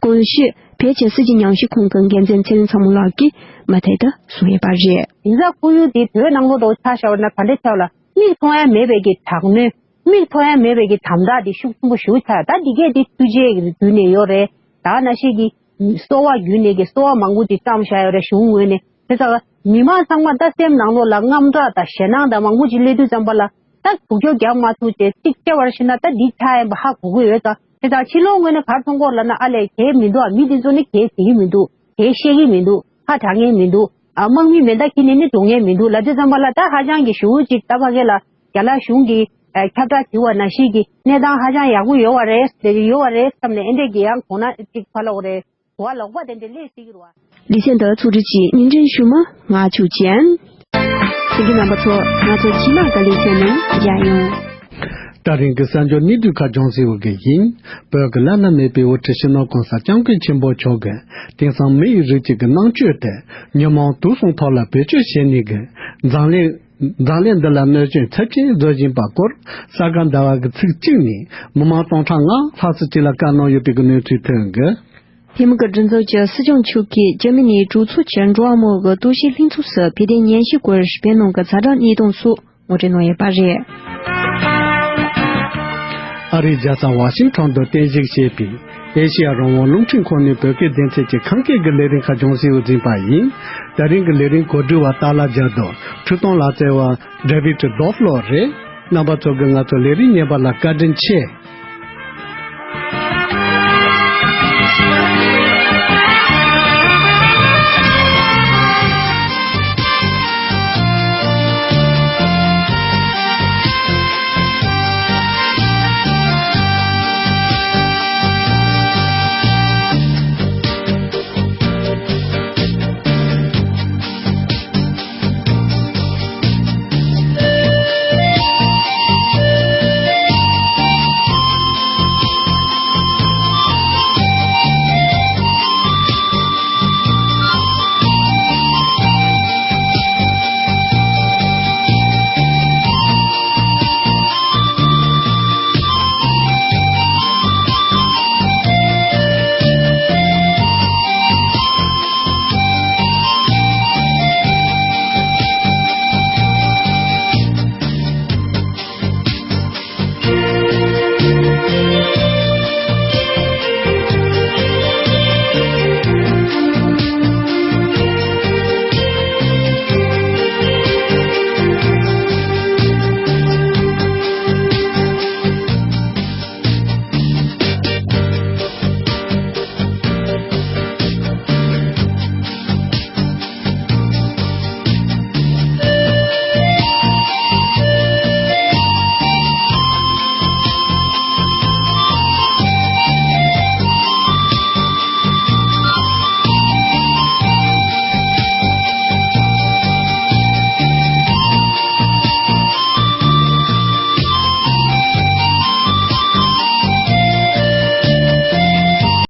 གོང་ཞུས་བོད་ཀྱི་སྲིད་ཇུས་ཉམས་ཞིབ་ཁང་གི་འགན་འཛིན་ཚེ་རིང་ཚ་མོ་ལགས་ཀྱིས་མུ་མཐུད་དུ་གསུངས་ཡོད་པ་རེད། ཡིན་ས་ཁོར་ཡུག་དེ་བོད་ནང་ལོགས་དང་ཆ་བཞག་པ་ན་ག་འདྲ་ཆགས་ལ་མིག་མཐོང་ཡ་མེད་པའི་གི་དྲག་གནོན། མིག་མཐོང་ཡ་མེད་པའི་གི་དམ་དྲག་དེ་ཤུགས་ཆེན་པོ་ཞེ་པོ་ཆགས། ད་འདི་གས་དེ་འཕྲུལ་ཆས་ཀྱི་བརྒྱུད་ནས་ཡོད་རེད། ད་ནང་བཞིན་གྱི་གསོ་བ་བརྒྱུད་ནས་ཀྱི་གསོ་བ་མང་པོ་ཅིག་བཀྲམ་བཞག་ཡོད་རེད་གཞུང་ངོས་ནས། དེ་ཙང་མི་མང་ཚང་མ་ད་སེམས་ནང་ལོགས་ལ་དངངས་སྐྲག་དང་ཞེད་སྣང་དང་མང་པོ་ཅིག་སླེབས་དུས་ཙམ་པ་ལ་ད་སྡུག་སྦྱོང་རྒྱག་མ་ཐུབ་བྱས་གཅིག་ཅེ་བར་ཤི་ན་ད་འདི་ཆགས་ཡིན་པ་ཧ་གོ་གི་ཡོད་ཙང་། དེ་ཙང་ཕྱི་ལོགས་ངོས་ནས་གར་མཐོང་གོ་ལབ་ན་ཨ་ལས་གལ་མི་འདུག་ཨ་མི་འདི་ཚོ་ནི་གལ་བྱེད་ཀྱི་མི་འདུག་གལ་ཤེས་ཀྱི་མི་འདུག་ཧ་གྲགས་ངེས་མི་འདུག་ཨ་དམག་མི་མེ་མདའ་འཁྱེར་ནས་ནི་འགྲོ་ངེས་མི་འདུག་ལབ་དུས་ཙམ་པ་ལ་ད་ཧ་ཅང་གི་ཞེ་པོ་ཅིག་ད་ཕ་གི་ལ་རྒྱ་ལ་གཞུང་གིས་ཨ་ཁྱབ་བསྒྲགས་བྱས་པ་ནང་བཞིན་གྱི་གནས་སྟངས་ཧ་ཅང་ཡག་པོ་ཡོད་པ་རེད། དེ་ཡོད་པ་རེད་བསམ་ནས་ཨེ་འདྲས་ཀྱི་ཡང་གོང་ན་ཅིག་ཕ་ལོག་རེད། གོ་བ་ལོག་པ་དེ་འདྲས་སླེབས་སྲིད་ཀྱི་རེད་བ། ལེ་ཚན་འདི་ཚོགས་སྒྲིག་གིས་སྙན་སྒྲོན་ཞུས་མ། ང་ཆོས་ཅན། དེ་གི་རྣམ་པ་ཚོ་ང་ཚོ་ཁྱིམ་ནང་གི་ལེ་ཚན་ནང་མཇལ་ཡོང་། ད་རིང་གི་གསར་འགྱུར་གནད་བསྡུས་ཁག་ལྗོངས་ཟེར་བ་གི་ཡིན། བོད་ཀྱི་བླ་ན་མེད་པའི་དབུ་ཁྲིད་སྤྱི་ནོར་གོང་ས་སྐྱབས་མགོན་ཆེན་པོ་མཆོག་གིས་དེང་སང་མི་ཡི་རིགས་གཅིག་གི་ནང་ཆོས་དེ་ཉོན་མོངས་དུག་གསུམ་ཐོག་ལ་བེད་སྤྱོད་བྱེད་ནུས་ཀྱི་འཛམ་གླིང་འཛམ་གླིང་འདི་ལ་གནོད་སྐྱོན་ཚབས་ཆེན་བཟོ་བཞིན་པ་སྐོར་ས་ག་ཟླ་བ་གི་ཚིག་གཅིག་ནས་མི་མང་སྟོང་ཕྲག་ལྔ་ལྷག་ཙམ་ཅིག་ལ་བཀའ་གནང་ཡོད་པའི་གི་གནས་ཚུལ་ཐོན་གི། ཐེ་མུ་གི་སྒྲིག་འཛུགས་ཀྱི་སྲིད་སྐྱོང་མཆོག་གིས་འཇར་མ་ནིའི་གྲོས་ཚོགས་ཀྱི་འགྲོ་བ་མིའི་གཏོར་བཤིག་ལྷན་ཚོགས་སུ་ཕེབས་ཏེ་སྙན་ཞུ་སྐོར་སྤེལ་གནང་གི་ཛ་དྲག་གནས་སྟངས་སོགས་ངོ་སྤྲོད་གནང་ཡོད་པ་རེད། ཨ་རིའི་རྒྱལ་ས་ཝ་ཤིང་ཊོན་དུ་རྟེན་གཞི་བྱས་པའི་ཨེ་ཤེ་ཡ་རང་དབང་རླུང་འཕྲིན་ཁང་ནས་བོད་སྐད་སྡེ་ཚན་གྱི་ཁམས་སྐད་ཀྱི་ལས་རིམ་ཁག་ལྗོངས་ཟེར་བ་འཛིན་པ་ཡིན། ད་རིང་གི་ལས་རིམ་གོ་སྒྲིག་པ་ཏཱ་ལ་རྒྱལ་རྡོར། འཕྲུལ་གཏོང་ལག་རྩལ་བ་ཌེ་བིཌ་ཌོབ་ལོ་རེད། རྣམ་པ་ཚོ་གིས་ང་ཚོ་ལས་རིམ་ཉན་པ་ལ་བཀའ་དྲིན་ཆེ།